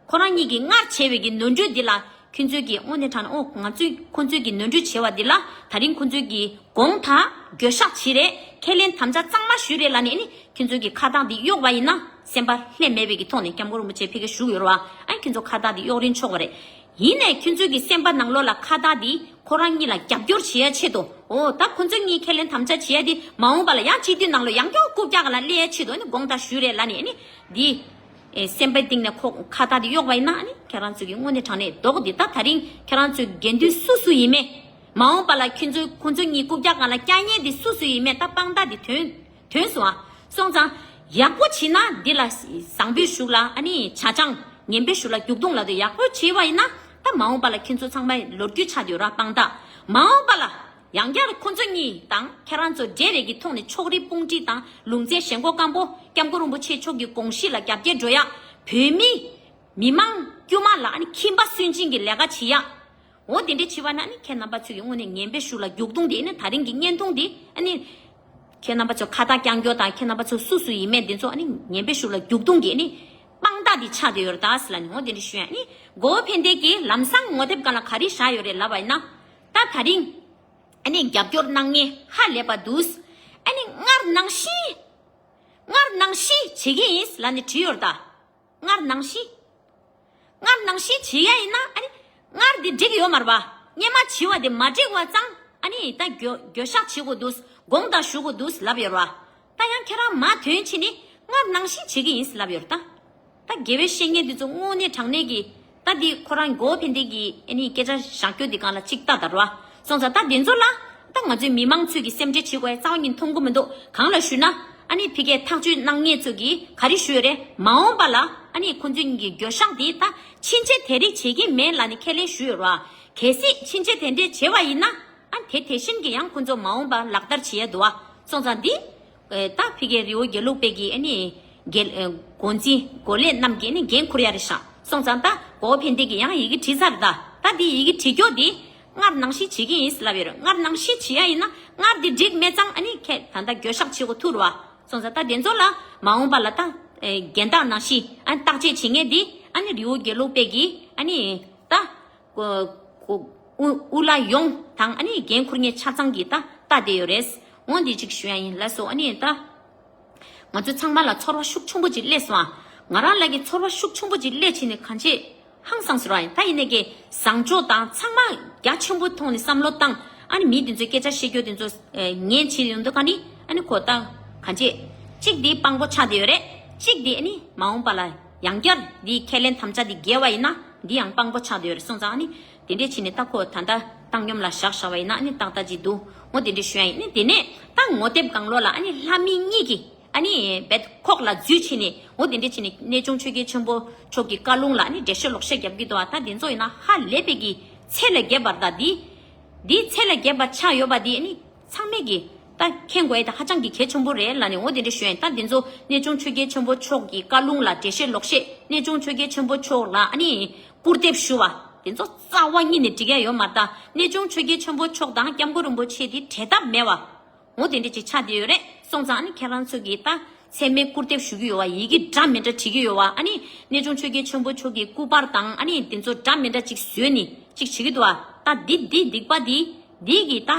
ཁོ་རང་གཉིས་ཀྱིས་སྔར་བྱས་པའི་གི་ནོར་འཁྲུལ་འདི་ལ་ཁྱོད་ཚོས་ཀྱིས་དངོས་གནས་དྲང་གནས་ཨོ་ང་ཚོས་ཁོ་ཚོས་ཀྱི་ནོར་འཁྲུལ་བྱས་པ་འདི་ལ་ད་རིང་ཁོ་ཚོས་ཀྱིས་དགོངས་དག་འགྱོད་བཤགས་བྱས་རེད། ཁས་ལེན་དམ་བཅའ་གཙང་མ་ཞུས་རེད་ལབ་ནས་ཨ་ནི་ཁྱོད་ཚོས་ཀྱིས་ཁ་བཏགས་འདི་གཡོག་པ་ཡིན་ན་སེམས་པ་ལྷད་མེད་པའི་གི་ཐོག་ནས་སྐྱབས་མགོན་རིན་པོ་ཆེ་ཕ་གིར་བཞུགས་ཡོད་རེད་བ། ཨ་ནི་ཁྱོད་ཚོ་ཁ་བཏགས་འདི་གཡོག་རིན་ཆོག་པ་རེད། ཡིན་ནས་ཁྱོད་ཚོས་ཀྱི་སེམས་པ་ནང་ལོགས་ལ་ཁ་བཏགས་འདི་ཁོ་རང་གཉིས་ལ་རྒྱབ་སྐྱོར་བྱེད་ཡ་ཆེད་དུ་ཨོ་ད་ཁོ་ཚོ་གཉིས་ཁས་ལེན་དམ་བཅའ་བྱེད་ཡ་འདི་མ་འོངས་པ་ལ་ཡང་སྤྱི་འཐུས་ནང་ལོགས་ཡང་བསྐྱར་རྐུབ་བཀྱག་ག་ལ་སླེབས་ཡ་ཆེད་དུ་ཨ་ནི་དགོངས་དག་ཞུས་རེད་ལབ་ནས་ཨ་ནི་འདི། ཨེ་སེམས་པའི་གཏིང་ནས་ཁོ་ཁ་བཏགས་འདི་གཡོག་པ་ཡིན་ན་ཨ་ནི་ཁྱེད་རང་ཚོ་གི་དངོས་གནས་དྲང་གནས་རྡོག་འདི་ད་ད་རིང་ཁྱེད་རང་ཚོའི་དགེ་འདུན་སུ་སུ་ཡིན་མེད། མ་འོངས་པ་ལ་ཁྱོད་ཚོ་ཁོ་ཚོ་གཉིས་རྐུབ་བཀྱག་སྒང་ལ་བཀྱག་མཁན་འདི་སུ་སུ་ཡིན་མེད་ད་དཔང་རྟགས་འདི་ཐོན་ཐོན་སོང་ཨ། སོང་ཙང་ཡག་པོ་བྱེད་ན་འདི་ལ་བཟང་པོའི་གཞུག་ལ་ཨ་ནི་ཆ་ཆང་ངན་པའི་གཞུག་ལ་རྒྱུག་རྡུང་ལབ་དུས་ཡག་པོ་བྱེད་པ་ཡིན་ན་ད་མ་འོངས་པ་ལ་ཁྱོད་ཚོ་ཚང་མ་ལོ་རྒྱུས་ཆགས་ཡོད་ར་དཔང་རྟགས་མ་འོངས་པ་ལ། ཡང་བསྐྱར་ཁོ་ཚོ་གཉིས་དང་ཁྱེད་རང་ཚོ་འབྲེལ་བའི་གི་ཐོག་ནས་ཕྱོགས་རིས་དཔུང་སྒྲིག་དང་ལུང་ཚན་ཞེན་ཁོག་སྐམ་པོ་སྐྱབས་མགོན་རིན་པོ་ཆེ་མཆོག་གི་དགོངས་གཞི་ལ་རྒྱབ་འགལ་འགྲོ་ཡག་བོད་མི་མི་མང་དཀྱུས་མ་ལ་ཨ་ནི་ཁྱིམ་པ་སུན་འབྱིན་གྱི་ལས་ཀ་བྱེད་ཡག་འོ་དེ་འདྲ་བྱེད་པ་ན་ཨ་ནི་ཁྱེད་རྣམ་པ་ཚོས་ཀྱི་དངོས་གནས་ངན་པའི་གཞུག་ལ་རྒྱུག་རྡུང་དེ་ཨ་ནི་ད་རིང་གི་བརྙན་ཐུང་དེ་ཨ་ནི་ཁྱེད་རྣམ་པ་ཚོ་ཁ་བཏགས་རྐྱང་རྒྱོ་དང་ཁྱེད་རྣམ་པ་ཚོ་སུ་སུ་ཡིན་མེད་དེ་ཚོ་ཨ་ནི་ངན་པའི་གཞུག་ལ་རྒྱུག་རྡུང་གི་ཨ་ནི་དཔང་རྟགས་དེ་ཆགས་བསྡད་ཡོད་རེད་ད་ཟེར་ལབ་ནི་འོ་དེ་འདྲ་ཞུ་ཡ་ཨ་ནི་མགོ་བོ་ཕན་བདེ་གི་ལམ་སང་ངོ་དེབ་སྒང་ལ་ག་རེ་བཞག་ཡོད་རེད་ལབ་པ་ཡིན་ན། ད་ད་རིང་། ཨ་ནི་རྒྱབ་སྐྱོར་གནང་མཁན་ཧ་ལས་པ་འདུག་ཨ་ནི་སྔར་ནང་བཞིན། སྔར་ནང་བཞིན་བྱེད་ཀྱི་ཡིན་ལབ་ནས་བྲིས་ཡོད་རེད་ད། སྔར་ནང་བཞིན། སྔར་ནང་བཞིན་བྱེད་ཡ་ཡིན་ན་ཨ་ནི། སྔར་འདི་འགྲིག་ཡོད་མ་རེད་པ། སྔོན་མ་བྱས་པ་དེ་མ་འགྲིག་པ་ཙང་ཨ་ནི་ད་འགྱོད་འགྱོད་བཤགས་བྱེད་དགོས་འདུག་དགོངས་དག་ཞུ་དགོས་འདུག་ལབ་ཡོད་རེད་པ། ད་ཡང་ཁྱེད་རང་མ་ཐོན་ཕྱིན་ནི་སྔར་ནང་བཞིན་བྱེད་ཀྱི་ཡིན་ལབ་ཡོད་རེད་ད། ད་དགེ་བའི་བཤེས་གཉེན་འདི་ཚོ་དངོས་གནས་དྲང་གནས་ཀྱི་ད་འདི་ཁོ་རང་མགོ་བོ་ཕན་བདེ་གི་ཨ་ནི་སྐད་ཆ་བཞག་རྒྱུ་འདི་སྒང་ལ་གཅིག་ལྟ་ད་ར་བ། སོང་ཙང་ད་འདི་ཚོ་ལ་ད་ང་ཚོའི་མི་མང་ཚོས་ཀྱི་སེམས་ཁྲལ་བྱེད་དགོས་ཡ་རྩ་བ་ཉིད་མཐོང་གི་མི་འདུག་གང་ལ་ཞུ་ན་ཨ་ནི་ཕ་གིར་ཐག་གཅོད་གནང་མཁན་ཚོས་ཀྱི་ག་རེ་ཞུས་ཡོད་རེད། མ་འོངས་པ་ལ་ཨ་ནི་ཁོ་ཚོའི་གཉིས་ཀྱི་འགྱོད་བཤགས་འདི་ད་ཕྱིན་ཆད་དེ་རིགས་བྱེད་ཀྱི་མེད་ལབ་ནས་ཁས་ལེན་ཞུས་ཡོད་ར་བ། གལ་སྲིད་ཕྱིན་ཆད་དེ་འདྲས་བྱས་པ་ཡིན་ན་ཨ་དེ་དེ་བཞིན་གྱི་ཡང་ཁོ་ཚོ་མ་འོངས་པ་ལག་བསྟར་བྱེད་ཡ་འདུག་བ། སོང་ཙང་འདི། ད་ཕ་གིའི་རི་བོ་དགེ་ལུགས་པའི་གི་ཨ་ནི་འགན་འགོ་འཛིན་འགོ་ལས་རྣམས་ཀྱིས་ནི་འགན་འཁུར་ཡ་རེད་ཤག་སོང་ཙང་ད་གོ་བོ་ཕན་བདེ་གི་ཡང་ཡི་གེ་བྲིས་ཚར་ད། ད་འདི་ཡི་གེ་བྲིས་རྒྱུ་འདི་སྔར་ནང་བཞིན་བྱེད་ཀྱི་ཡིན་ལབ་ཡོད་རེད། སྔར་ནང་བཞིན་བྱེད་ཡ་ཡིན་ན་སྔར་འདི་འགྲིག་མེད་ཙང་ཨ་ནི་ཁྱེད་ད་ལྟ་འགྱོད་བཤགས་བྱེད་དགོས་ཐུག་རེད་བ། སོང་ཙང་ད་དེ་ཚོ་ལ་མ་འོངས་པ་ལ་ད་འགན་བདག་ནང་བཞིན་ཨ་ནི་བརྟག་དཔྱད་བྱེད་མཁན་འདི་ཨ་ནི་རི་བོ་དགེ་ལུགས་པའི་གི་ཨ་ནི་ད། ཀོ་ཀོ་ཨུ་ཨུ་ལ་ཡོང་དང་ཨ་ནི་འགན་འཁུར་མཁན་ཆ་ཚང་གིས་ད་ལྟ་བསྡད་ཡོད་རེད། འོ་འདི་གཅིག་ཞུ་ཡ་ཡིན་ལགས་སོ། ཨ་ནི་ད་ང་ཚོ་ཚང་མ་ལ་ཚོར་བ་ཤུགས་ཆེན་པོ་ཅིག་སླེབས་སོང་ཨ། ང་རང་ལ་གི་ཚོར་བ་ཤུགས་ཆེན་པོ་ཅིག་སླེབས་ཕྱིན་ནས་གང་ཅི་ཧང་སངས་སོང་ར་ཡིན། ད་ཡིན་ནས་ཀྱི་བཟང་ཕྱོགས་དང་ཚང་མ་རྒྱ་ཆེན་པོ་ཐོག་ནས་བསམ་བློ་བཏང་ཨ་ནི་མི་དེ་ཚོའི་སྐད་ཆ་བཤད་རྒྱུ་དེ་ཚོ་ཉན་བྱེད་ཡོང་དུས་ག་ནི་ཨ་ནི་ཁོ་ད་གང་ཅི་གཅིག་དེ་དཔང་པོ་ཆགས་བསྡད་ཡོད་རེད། གཅིག་དེ་ཨ་ནི་མ་འོངས་པ་ལ་ཡང་བསྐྱར་དེ་ཁས་ལེན་དམ་བཅའ་དེ་འགལ་བ་ཡིན་ན། འདི་ཡང་དཔང་པོ་ཆགས་བསྡད་ཡོད་རེད་སོང་ཙང་ཨ་ནི་དེ་འདྲས་བྱས་ནས་ད་ཁོ་ད་ལྟ་བཏང་སྙོམས་ལ་བཞག་བཞག་པ་ཡིན་ན་ཨ་ནི་ཏག་ཏག་ཅིག་འདུག་འོ་དེ་འདྲས་ཞུ་ཡ་ཡིན། ཨ་ནི་དེ་ནས་ད་ངོ་དེབ་སྒང་ལོགས་ལ་ཨ་ནི་ལྷ་མི་གཉིས་ཀྱིས་ཨ་ནི་བེད་ཁོག་ལ་འཛུལ་བྱས་ནས་འོ་དེ་འདྲས་བྱས་ནས་གནས་ཆུང་ཆོས་རྒྱལ་ཆེན་པོ་མཆོག་གི་བཀའ་ལུང་ལ་ཨ་ནི་འགྲེལ་བཤད་ལོག་བཤད་རྒྱབ་ཀྱི་འདུག་ཨ་ད་དེ་ཚོ་ཡིན་ན་ཧ་ལས་པའི་གི་ཚད་ལས་བརྒལ་བ་ད་འདི་འདི་ཚད་ལས་བརྒལ་བ་ཆགས་ཡོད་པ་འདི་ཨ་ནི། ཚང་མས་ཀྱི་ད་མཁྱེན་དགོས་ཡ་ད་ཧ་ཅང་གི་གལ་ཆེན་པོ་རེད་ལབ་ནས་འོ་དེ་འདྲ་ཞུ་ཡ་ཡིན། ད་འདི་ཚོ་གནས་ཆུང་ཆོས་རྒྱལ་ཆེན་པོ་མཆོག་གི་བཀའ་ལུང་ལ་འགྲེལ་བཤད་ལོག་བཤད། གནས་ཆུང་ཆོས་རྒྱལ་ཆེན་པོ་མཆོག་ལ་ཨ་ནི་སྐུར་འདེབས་ཞུ་བ་དེ་ཚོ་རྩ་བ་ཉིད་ནས་འགྲིག་ཡ་ཡོད་མ་རེད། ད་གནས་ཆུང་ཆོས་རྒྱལ་ཆེན་པོ་མཆོག་དང་སྐྱབས་མགོན་རིན་པོ་ཆེ་དེ་བྲལ་ཐབས་མེད་བ་འོ་དེ་འདྲ་ཅིག་ཆགས་བསྡད་ཡོད་རེད་སོང་ཙང་ཨ་ནི་ཁྱེད་རང་ཚོ་གི་ད་ཚད་མའི་སྐུར་འདེབས་ཞུ་གི་ཡོད་བ། ཡི་གེ་འདྲ་མི་འདྲ་བྲིས་ཀྱི་ཡོད་བ། ཨ་ནི་གནས་ཆུང་ཆོས་རྒྱལ་ཆེན་པོ་མཆོག་གི་སྐུ་པར་དང་ཨ་ནི་དེ་ཚོ་འདྲ་མི་འདྲ་ཅིག་བཟོས་ནས་ཅིག་བྱེད་ཀྱི་འདུག་བ། ད་འདི་འདི་སྡིག་པ་འདི་འདི་གི་ད།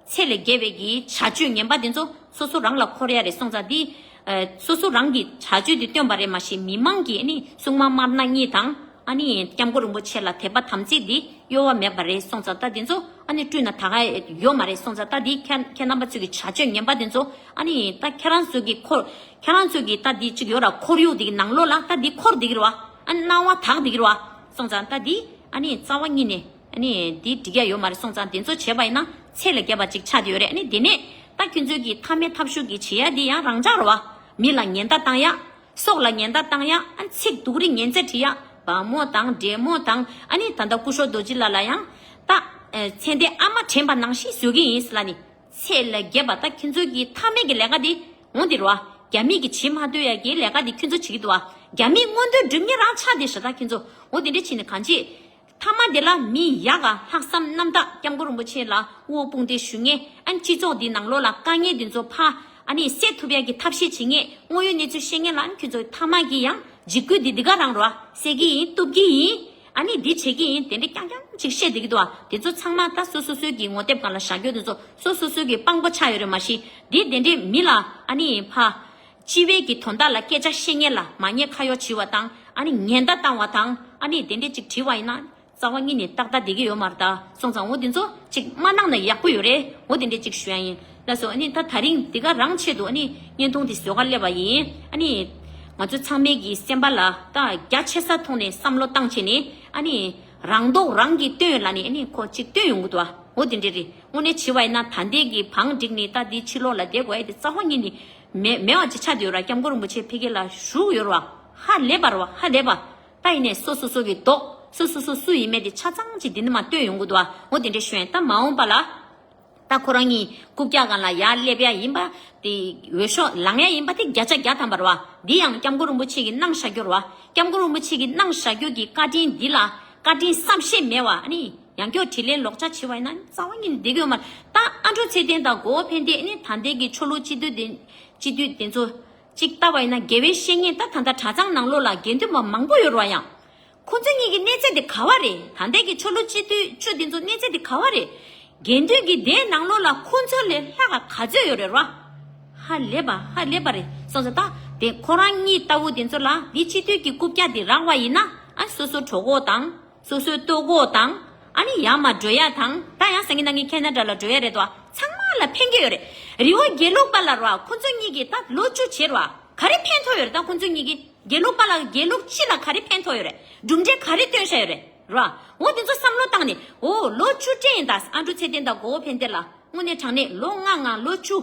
ཚད་ལས་བརྒལ་བའི་གི་བྱ་སྤྱོད་ངན་པ་དེ་ཚོ་སོ་སོ་རང་ལ་འཁོར་ཡ་རེད་སོང་ཙང་འདི། ཨ་སོ་སོ་རང་གི་བྱ་སྤྱོད་དེ་སྟོན་པ་རེད་མ་གཞི་མི་མང་གིས་ཨ་ནི་སྲུང་མ་དམར་ནག་གཉིས་དང་ཨ་ནི་སྐྱབས་མགོན་རིན་པོ་ཆེ་ལ་དད་པ་དམ་ཚིག་འདི་གཡོ་བ་མེད་པ་རེད་སོང་ཙང་ད་དེ་ཚོ་ཨ་ནི་བཀྲུས་ན་ད་ག་ཡོད་མ་རེད་སོང་ཙང་ད་འདི་ཁྱེད་ཁྱེད་རྣམ་པ་ཚོ་གི་བྱ་སྤྱོད་ངན་པ་དེ་ཚོ་ཨ་ནི་ད་ཁྱེད་རང་ཚོ་གི་འཁོར་ཁྱེད་རང་ཚོ་གི་ད་འདི་གཅིག་ཡོད་ར་ཁོར་ཡུག་འདི་གི་ནང་ལོགས་ལ་ད་འདི་འཁོར་འདི་གི་རེད་བ། ཨ་ནི་སྣང་བ་དག་འདི་གི་རེད་བ་སོང་ཙང་ད་འདི་ཨ་ནི་རྩ་བ་ཉིད་ནས། ཨ་ནི་འདི་འགྲིག་ཡ་ཡོད་མ་རེད་སོང་ཙང་དེ་ཚོ་བྱས་པ་ཡིན་ན་ཚད་ལས་བརྒལ་བ་ཅིག་ཆགས་བསྡད་ཡོད་རེད། ཨ་ནི་དེ་ནས་ད་ཁྱོད་ཚོས་ཀྱི་མཐའ་མའི་ཐབས་ཤུགས་ཀྱི་བྱེད་ཡ་འདི་ཡང་རང་འཇགས་རེད་བ། མི་ལ་ཉེན་བརྡ་བཏང་ཡ། སྲོག་ལ་ཉེན་བརྡ་བཏང་ཡ། ཨ་ཚིག་སྡུག་རུས་ངན་ཚད་བྲིས་ཡ། བ་མོ་དང་འདྲེ་མོ་དང་ཨ་ནི་ད་ལྟ་སྐུ་ཞབས་རྡོ་རྗེ་ལགས་ལ་ཡང་ད་མཚན་ལྡན་ཨ་མ་དྲན་པ་ནང་བཞིན་བཟོ་གི་ཡིན་ཟེར་ལ་ནི། ཚད་ལས་བརྒལ་བ་ད་ཁྱོད་ཚོས་ཀྱི་མཐའ་མའི་གི་ལས་ཀ་འདི་འོང་འདི་རེད་བ། རྒྱ་མི་གི་བྱེད་མ་འདོད་ཡ་གི་ལས་ཀ་འདི་ཁྱོད་ཚོ་བྱེད་ཀྱི་འདུག་བ། རྒྱ་མིའི་མངོན་འདོད་སྒྲུབ་མཁན་རང་ཆགས་བསྡད་ཤག་ད་ཁྱོད་ཚོ་འོ་དེ་འདྲ་བྱས་ནས་གང་བྱེད། མཐའ་མ་དེ་ལ་མི་ཡག་ག་ལྷག་བསམ་རྣམ་དག་སྐྱབས་མགོན་རིན་པོ་ཆེ་ལ་དབུ་དཔུང་སྡེ་ཞུ་མཁན་ཨ་ནི་སྤྱི་ཚོགས་འདི་ནང་ལོགས་ལ་དཀའ་ངལ་འདི་ཚོ་ཕར་ཨ་ནི་སེལ་ཐུབ་ཡག་གི་ཐབས་ཤེས་བྱེད་མཁན་དངོས་ཡོད་གནས་ཚུལ་ཤེས་མཁན་ལ་ཨ་ནི་ཁྱོད་ཚོ་མཐའ་མ་གི་ཡང་འཇིགས་སྐུལ་འདི་འདི་ག་རང་རོ་སེལ་གི་ཡིན་ཐུབ་གི་ཡིན་ཨ་ནི་འདི་བྱེད་ཀྱི་ཡིན་དེ་འདྲ་རྐྱང་རྐྱང་ཅིག་བཤད་བསྡད་ཀྱི་འདུག་ཨ། དེ་ཚོ་ཚང་མ་ད་སོ་སོ་སོའི་གི་ངོ་དེབ་སྒང་ལ་བཞག་རྒྱུ་དེ་ཚོ་སོ་སོ་སོའི་གི་དཔང་པོ་ཆགས་ཡོད་རེད་མ་གཞི་འདི་དེ་འདྲའི་མི་ལ་ཨ་ནི་ཕ། སྤྱི་བའི་གི་དོན་དག་ལ་སྐད་ཆ་བཤད་མཁན་ལ་མ་ཉེས་ཁ་གཡོག་བྱེད་པ་དང་ཨ་ནི་ཉེན་བརྡ་བཏང་བ་དང་ཨ་ནི་དེ་འདྲས་ཅིག་བྲིས་པ་ཡིན་ན་རྩ་བ་ཉིད་ནས་ཏག་ཏག་བསྡད་ཀྱི་ཡོད་མ་རེད་ད་སོང་ཙང་འོ་དེ་ཚོ་ཅིག་མ་གནང་ན་ཡག་པོ་ཡོད་རེད། འོ་དེ་འདྲས་ཅིག་ཞུ་ཡ་ཡིན། ལགས་སོ། ཨ་ནི་ད་དེ་རིང་འདི་ག་རང་ཆེད་དུ་ཨ་ནི་བརྙན་ཐུང་དེ་བཟོ་ག་སླེབས་པ་ཡིན། ཨ་ནི་ང་ཚོ་ཚང་མའི་གི་སེམས་པ་ལ་ད་རྒྱ་ཆེ་ས་ཐོག་ནས་བསམ་བློ་བཏང་བྱས་ནས་ཨ་ནི་རང་མདོག་རང་གིས་སྟོན་ལ་ནི་ཨ་ནི་ཁོ་ཅིག་སྟོན་ཡོང་གི་འདུག་ཨ། འོ་དེ་འདྲས་རེད། དངོས་གནས་བྱས་པ་ཡིན་ན་ད་ལྟའི་གི་བང་བསྒྲིགས་ནས་ད་འདི་ཕྱི་ལོགས་ལ་བསྡད་དགོས་ཡ་དེ་རྩ་བ་ཉིད་ནས། མེད་མེད་པ་ཅིག་ཆགས་བསྡད་ཡོད་ར། སྐྱབས་མགོན་རིན་པོ་ཆེ་ཕ་གི་ལ་བཞུགས་ཡོད་ར་བ། ཧ་ལས་པ་ར་བ་ཧ་ལས་པ། ད་ཡིན་ནས་སོ་སོ་སོ་གི་མདོག་སོ་སོ་སོ་སུ་ཡིན་མེད་དེ་ཆ་ཚང་ཅིག་འདི་ནི་མ་སྟོན་ཡོང་གི་འདུག་ཨ། འོ་དེ་འདྲ་ཞུ་ཡིན། ད་མ་འོངས་པ་ལ་ད་ཁོ་རང་གཉིས་རྐུབ་བཀྱག་སྒང་ལ་ཡར་སླེབས་ཡ་ཡིན་པ་དེ་འོས་ཤོག་ལངས་ཡ་ཡིན་པ་དེ་བརྒྱ་ཆ་བརྒྱ་ཐམ་པ་ར་བ། འདི་ཡང་སྐྱབས་མགོན་རིན་པོ་ཆེ་གིས་གནང་བཞག་རྒྱུ་ར་བ། སྐྱབས་མགོན་རིན་པོ་ཆེ་གིས་གནང་བཞག་རྒྱུ་གི་བཀའ་དྲིན་འདི་ལ་བཀའ་དྲིན་བསམ་ཤེས་མེད་བ་ཨ་ནི། ཡང་བསྐྱར་དྲིས་ལན་ལོག་ཆ་བྱས་པ་ཡིན་ན་རྩ་བ་ཉིད་ནས་བསྡད་ཀྱི་ཡོད་མ་རེད། ད་ཨ་འབྲུག་ཚེ་བརྟན་དང་གོ་བོ་ཕན་བདེ་ནི་ད་ལྟའི་གི་ཆོས་ལུགས་སྤྱི་འཐུས་དེ་སྤྱི་འཐུས་དེ་ཚོ་གཅིག་ལྟ་བ་ཡིན་ན་དགེ་བའི་བཤེས་གཉེན་ད་ད་ལྟ་གྲྭ་ཚང་ནང་ལོགས་ལ་དགེ་འདུན་པ་མང་པོ་ཡོད་རེད་བ། ཡང་ཁོ་ཚོ་གཉིས་ཀྱི་གནས་ཚད་དེ་ག་བ་རེད། ད་ལྟའི་གི་ཆོས་ལུགས་སྤྱི་འཐུས་ཆོས་དེ་ཚོ་གནས་ཚད་དེ་ག་བ་རེད། དགེ་འདུན་གྱི་སྡེ་ནང་ལོགས་ལ་ཁོ་ཚོ་ལས་ལྷག་ག་ག་ཚོད་ཡོད་རེད་ར། ཧ་ལས་པ་ཧ་ལས་པ་རེད་སོང་ཙང་ད་དེ་ཁོ་རང་གཉིས་ལྟ་བུ་དེ་ཚོ་ལ་འདི་སྤྱི་འཐུས་ཀྱི་རྐུབ་བཀྱག་དེ་རག་པ་ཡིན་ན་ཨ་སོ་སོ་གྲོད་ཁོག་དང་། སོ་སོའི་ལྟོ་གོས་དང་། ཨ་ནི་ཡར་མར་འགྲོ་ཡ་དང་། ད་ཡང་སང་ཉིན་གནངས་ཉིན་ཁེ་ན་ཌ་ལ་འགྲོ་ཡ་རེད་དོ། ཚང་མ་ལ་ཕན་གྱི་ཡོད་རེད། རི་བོ་དགེ་ལུགས་པ་ལ་རོ། ཁོ་ཚོ་གཉིས་ཀྱིས་ད་ལོ་བཅུ་བྱས་རོ། ག་རེ་ཕན་ཐོགས་ཡོད་རེད། ད་ཁོ་ཚོ་གཉིས་ཀྱིས་དགེ་ལུགས་པ་ལ་དགེ་ལུགས་སྤྱི་ལ་ག་རེ་ཕན་ཐོགས་ཡོད་རེད། གྲུབ་འབྲས་ག་རེ་སྟོན་བཞག་ཡོད་རེད་རོ། འོ་དེ་ཚོ་བསམ་བློ་བཏང་ནས་འོ་ལོ་བཅུ་སྤྲད་ཡིན་ད། ཨ་འབྲུག་ཚེ་བརྟན་དང་གོ་བོ་ཕན་བདེ་ལ་དངོས་གནས་དྲང་གནས་ལོ་ལྔ་ང་ལོ་བཅུ།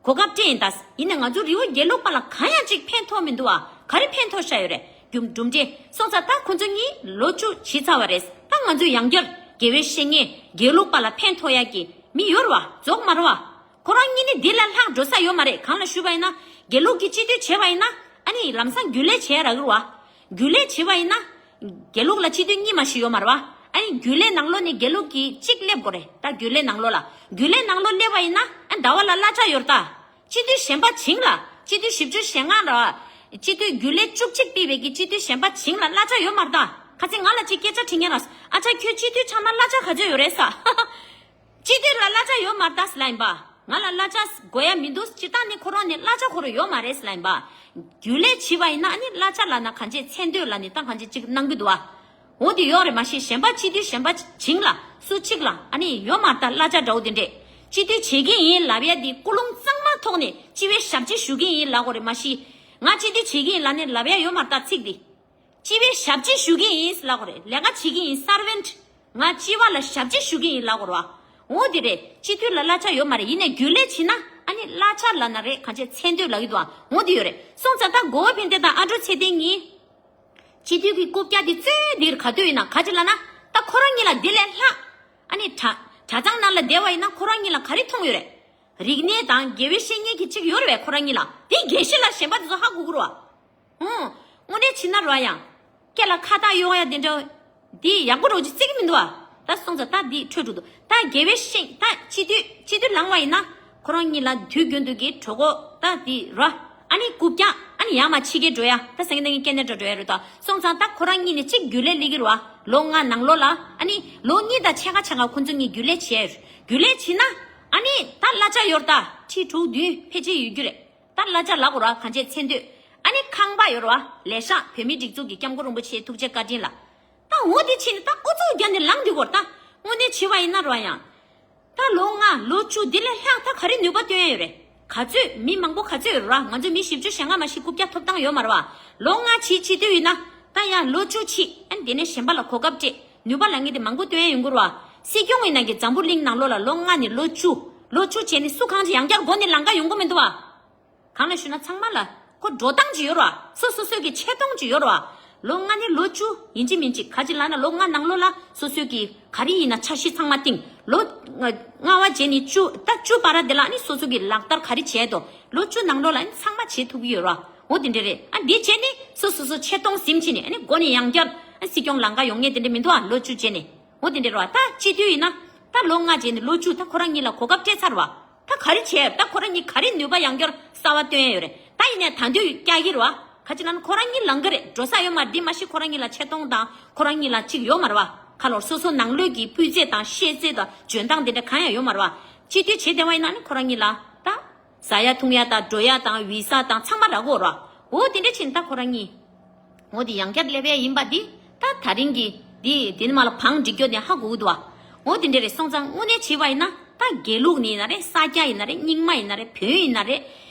གོ་སྐབས་སྤྲད་ཡིན་ད། ཡིན་ནའི་ང་ཚོ་རི་བོ་དགེ་ལུགས་པ་ལ་གང་ཡང་ཅིག་ཕན་ཐོགས་མི་འདུག་ཨ། ག་རེ་ཕན་ཐོགས་བཞག་ཡོད་རེད། རྒྱུ་གྲུབ་འབྲས་སོང་ཙང་ད་ཁོ་ཚོ་གཉིས་ལོ་བཅུ་བྱས་ཚར་བ་རེད། ད་ང་ཚོས་ཡང་བསྐྱར་དགེ་བའི་བཤེས་གཉེན་དགེ་ལུགས་པ་ལ་ཕན་ཐོགས་ཡག་གི་མི་ཡོད་རེད་བ། རྫོགས་མ་རེད་བ། ཁོ་རང་གཉིས་ནི་འདི་ལས་ལྷག་འགྲོ་ས་ཡོད་མ་རེད། གང་ལ་ཞུས་པ་ཡིན་ན་དགེ་ལུགས་ཀྱི་སྤྱི་འཐུས་བྱས་པ་ཡིན་ན་ཨ་ནི་ལམ་སང་རྒྱུན་ལས་བྱས་རག་གི་རེད་བ། རྒྱུན་ལས་བྱས་པ་ཡིན་ན། དགེ་ལུགས་ལ་སྤྱི་འཐུས་གཉིས་མ་ཞིག་ཡོད་མ་རེད་བ། ཨ་ནི་རྒྱུན་ལས་ནང་ལོགས་ནས་དགེ་ལུགས་ཀྱི་གཅིག་སླེབས་དགོས་རེད། ད་རྒྱུན་ལས་ནང་ལོགས་ལ། རྒྱུན་ལས་ནང་ལོགས་སླེབས་པ་ཡིན་ན་ཨ་ཟླ་བ་ལ་གླ་ཆ་ཡོད་རེད་ད། སྤྱི་འཐུས་གཞན་པ་བྱིངས་ལ། སྤྱི་འཐུས་བཞི་བཅུ་ཞེ་ལྔ་ལ། སྤྱི་འཐུས་རྒྱུན་ལས་བཅུ་གཅིག་ཕུད་པའི་གི་སྤྱི་འཐུས་གཞན་པ་བྱིངས་ལ་གླ་ཆ་ཡོད་མ་རེད་ད། ཁ་སང་ང་ལ་ཅིག་སྐད་ཆ་དྲི་མཁན་རག་སོང་། ཨ་ཅག་ཁྱོད་སྤྱི་འཐུས་ཆགས་ན་གླ་ཆ་ག་ཚོད་ཡོད་རེད་ཟེར། སྤྱི་འཐུས་ལ་གླ་ཆ་ཡོད་མ་རེད་ད་ཟེར་ལབ་ཡིན་པ། ང་ལ་གླ་ཆ་དགོས་ཡ་མི་འདུག་སྤྱིར་བཏང་ནས་ཁོ་རང་ནས་གླ་ཆ་ཁོ་རང་ཡོད་མ་རེད་ཟེར་ལབ་ཡིན་པ། རྒྱུན་ལས་བྱས་པ་ཡིན་ན་ཨ་ནི་གླ་ཆ་ལབ་ན་གང་ཅི་མཚན་ཐོ་ལབ་ནས་ད་གང་ཅི་ཅིག་གནང་གི་འདུག་བ། འོ་དེ་ཡོད་རེད་མ་གཞི་གཞན་པ་སྤྱི་འཐུས་གཞན་པ་བྱིངས་ལ་སུ་གཅིག་ལ་ཨ་ནི་ཡོད་མ་རེད་ད། གླ་ཆ་འདྲ་བོ་དེ་འདྲས་སྤྱི་འཐུས་བྱེད་ཀྱི་ཡིན་ལབ་ཡ་དེ་ཀུན་སློང་གཙང་མ་ཐོག་ནས་སྤྱི་བའི་ཞབས་ཕྱི་ཞུ་གི་ཡིན་ལབ་དགོས་རེད་མ་གཞི། ང་སྤྱི་འཐུས་བྱེད་ཀྱི་ཡིན་ལབ་ནས་ལབ་ཡ་ཡོད་མ་རེད་ད་ཚིག་དེ། སྤྱི་པའི་ཞབས་ཕྱི་ཞུ་གི་ཡིན་ལབ་དགོས་རེད། ལས་ཀ་བྱེད་ཀྱི་ཡིན། སར་ཝན་ཊི། ང་སྤྱི་པ་ལ་ཞབས་ཕྱི་ཞུ་གི་ཡིན་ལབ་དགོས་རེད་བ། འོ་དེ་རེད། སྤྱི་འཐུས་ལ་གླ་ཆ་ཡོད་མ་རེད། ཡིན་ནའི་རྒྱུན་ལས་བྱེད་ན་ཨ་ནི་གླ་ཆ་ལབ་ན་རེད། གང་ཅི་མཚན་བསྟོད་ལབ་ཀྱི་འདུག་བ། འོ་དེ་ཡོད་རེད། སོང་ཙང་ད་གོ་བ་ཕན་བདེ་དང་ཨ་འབྲུག་ཚེ་བརྟན་གཉིས། སྤྱི་འཐུས་ཀྱི་རྐུབ་བཀྱག་དེ་བཙོན་འདིར་ག་དུས་ཡིན་ན་ག་ཅི་ལབ་ན། ད་ཁོ་རང་གཉིས་ལ་འདི་ལས་ལྷག་ཨ་ནི་གྲྭ་གྲྭ་ཚང་ནང་ལ་བསྡད་པ་ཡིན་ན་ཁོ་རང་གཉིས་ལ་ག་རེ་མཐོང་ཡོད་རེད། རིག་གནས་དང་དགེ་བའི་བཤེས་གཉེན་གྱི་གཅིག་ཡོད་རེད་པས། ཁོ་རང་གཉིས་ལ་དེ་དགེ་བཤེས་ལ་གཞན་པ་དེ་ཚོ་ཧ་གོ་གི་རེད་བ། ཨོ། དངོས་གནས་བྱས་ན་རོ་ཡང་། སྐེ་ལ་ཁ་བཏགས་གཡོག་ཡ་དེ་འདྲ། དེ་ཡག་པོ་རོ་ཅིག་བརྩི་གི་མི་འདུག་བ། ད་སོང་ཙང་ད་དེ་འཕྲོད་འགྲོ་འདུག་ད་དགེ་བའི་བཤེས་ད་སྤྱི་འཐུས་སྤྱི་འཐུས་ལངས་པ་ཡིན་ན། ཁོ་རང་གཉིས་ལ་དུས་རྒྱུན་དུ་གི་གྲོད་ཁོག་ད་དེ་རོ། ཨ་ནི་རྐུབ་བཀྱག་ཨ་ནི་ཡར་མར་ཕྱི་རྒྱལ་འགྲོ་ཡ། ད་སང་ཉིན་གནངས་ཉིན་སྐད་ནས་འགྲོ་འགྲོ་ཡ་རེད་ད། སོང་ཙང་ད་ཁོ་རང་གཉིས་ནས་གཅིག་རྒྱུན་ལས་སླེབས་ཀྱི་རེད་བ། ལོ་ལྔ་ནང་ལོགས་ལ་ཨ་ནི་ལོ་གཉིས་དང་ཕྱེད་ཀ་ཕྱེད་ཀ་ཁོ་ཚོ་གཉིས་རྒྱུན་ལས་བྱས། རྒྱུན་ལས་བྱེད་ན་ཨ་ནི་ད་གླ་ཆ་ཡོད་རེད་ད། ཁྲི་དྲུག་བདུན་ཕལ་ཆེར་ཡོད་རྒྱུ་རེད། ད་གླ་ཆ་ལབ་དགོས་རེད་བ། གང་ཅི་མཚན་བསྟོད། ཨ་ནི་ཁང་པ་ཡོད་རེད་བ། ལས་ཤག་བོད་མིའི་སྒྲིག་འཛུགས་ཀྱི་སྐྱབས་མགོན་རིན་པོ་ཆེའི་ཐུགས་རྗེ་བཀའ་དྲིན་ལ། ད་འོ་དེ་ཕྱིན་ནས་ད་ཨུ་ཚུགས་རྒྱག་ནས་ལངས་སྡོད་དགོས་རེད་ད། དངོས་གནས་བྱས་པ་ཡིན་ན་རོ་ཡང་། ད་ལོ་ལྔ་ལོ་བཅུ་འདི་ལས་ལྷག་ད་ག་རེ་ནུས་པ་བཏོན་ཡ་ཡོད་རེད། ག་ཚོད་མི་མང་པོ་ག་ཚོད་ཡོད་རེད་བ། ང་ཚོ་མི་བཞི་བཅུ་ཞེ་ལྔ་མ་གཞི་རྐུབ་བཀྱག་ཐོབ་ཐང་ཡོད་མ་རེད་བ། ལོ་ལྔ་ཕྱིན་ཕྱིན་དུས་ཡིན་ན་ད་ཡང་ལོ་བཅུ་ཕྱིན། ཨ་ནི་དེ་ནས་གཞན་པ་ལ་གོ་སྐབས་སྤྲད། ནུས་པ་ལ་ངེས་དེ་མང་པོ་བཏོན་ཡ་ཡོང་གི་རེད་བ། སྲིད་སྐྱོང་ཡིན་ན་གི་འཛམ་བུ་གླིང་ནང་ལོགས་ལ་ལོ་ལྔ་ནས་ལོ་བཅུ། ལོ་བཅུ་བྱས་ནས་སུ་གང་ཅི་ཡང་བསྐྱར་མགོ་ནས་ལངས་ཀ་ཡོང་གི་མི་འདུག་བ། གང་ལ་ཞུ་ན་ཚང་མ་ལ་ཁོ་འགྲོ་སྟངས་ཅིག་ཡོད་རེད་བ། སོ་སོ་སོའི་གི་ཆེ་མཐོང་ཅིག་ཡོད་རེད་བ། ལོ་ལྔ་ནས་ལོ་བཅུ་ཡིན་གཅིག་མིན་གཅིག་ག་ཅི་ལབ་ན་ལོ་ལྔ་ནང་ལོགས་ལ་སོ་སོའི་གི་ག་རེ་ཡིན་ན་འཆར་གཞི་ཚང་མ་བཏིང་། ལོ་ལྔ་བ་བྱས་ནས་བཅུ་ད་བཅུ་བར་དེ་ལ་ནི་སོ་སོ་གི་ལག་བསྟར་ག་རེ་བྱས་འདུག་ལོ་བཅུ་ནང་ལོགས་ལ་ནི་ཚང་མ་བྱེད་ཐུབ་ཀྱི་ཡོད་རེད་བ། འོ་དེ་འདྲ་རེད། ཨ་འདི་བྱས་ནས་སོ་སོ་སོ་ཆེ་མཐོང་ཟིན་ཕྱིན་ནས་ཨ་ནི་མགོ་ནས་ཡང་བསྐྱར་ཨ་སྲིད་སྐྱོང་ལངས་ཀ་ཡོང་ངེས་དེ་འདྲ་མི་འདུག་ཨ། ལོ་བཅུ་བྱས་ནས། འོ་དེ་འདྲ་རེད་བ། ད་སྤྱི་འཐུས་ཡིན་ན་ད་ལོ་ལྔ་བྱས་ནས་ལོ་བཅུ་ད་ཁོ་རང་གཉིས་ལ་གོ་སྐབས་སྤྲད་ཚར་བ། ད་ག་རེ་བྱས། ད་ཁོ་རང་གཉིས་ག་རེ་ནུས་པ་ཡང་བསྐྱར་གསར་བ་བཏོན་ཡ་ཡོད་རེད། ད་ཡིན་ནའི་ད་དུང་བསྐྱལ་གྱི་རེད་བ། ག་ཅི་ལབ་ན་ཁོ་རང་གཉིས་ལངས་གི་རེད། འགྲོ་ས་ཡོད་མ་རེད། འདི་མ་གཞི་ཁོ་རང་གཉིས་ལ་ཆེ་མཐོང་དང་ཁོ་རང་གཉིས་ལ་གཅིག་ཡོད་མ་རེད་བ། ཁ་ལོར་སོ་སོ་ནང་ལོགས་ཀྱི་སྤུས་ཚད་དང་ཤེས་ཚད་དང་འཇོན་ཐང་དེ་འདྲ་གང་ཡང་ཡོད་མ་རེད་བ། སྤྱི་འཐུས་བྱེད་བསྡད་པ་ཡིན་ན་ནི་ཁོ་རང་གཉིས་ལ་ད་ཟ་ཡ་འཐུང་ཡ་དང་འགྲོ་ཡ་དང་བི་ས་དང་ཚང་མ་རག་གི་ཡོད་རེད་བ། འོ་དེ་འདྲ་ཕྱིན་ད་ཁོ་རང་གཉིས། འོ་དེ་ཡང་བསྐྱར་སླེབས་ཡ་ཡིན་པ་འདི་ད་ད་རིང་གི་འདི་དེ་ནི་མ་ལ་བང་སྒྲིག་རྒྱུ་དེ་ཧ་གོ་གི་འདུག་བ། འོ་དེ་འདྲ་རེད། སོང་ཙང་དངོས་གནས་བྱས་པ་ཡིན་ན་ད་དགེ་ལུགས་ནས་ཡིན་ན་རེད། ས་སྐྱ་ཡིན་ན་རེད། རྙིང་མ་ཡིན་ན་རེད། བོན་ཡིན་ན་རེད།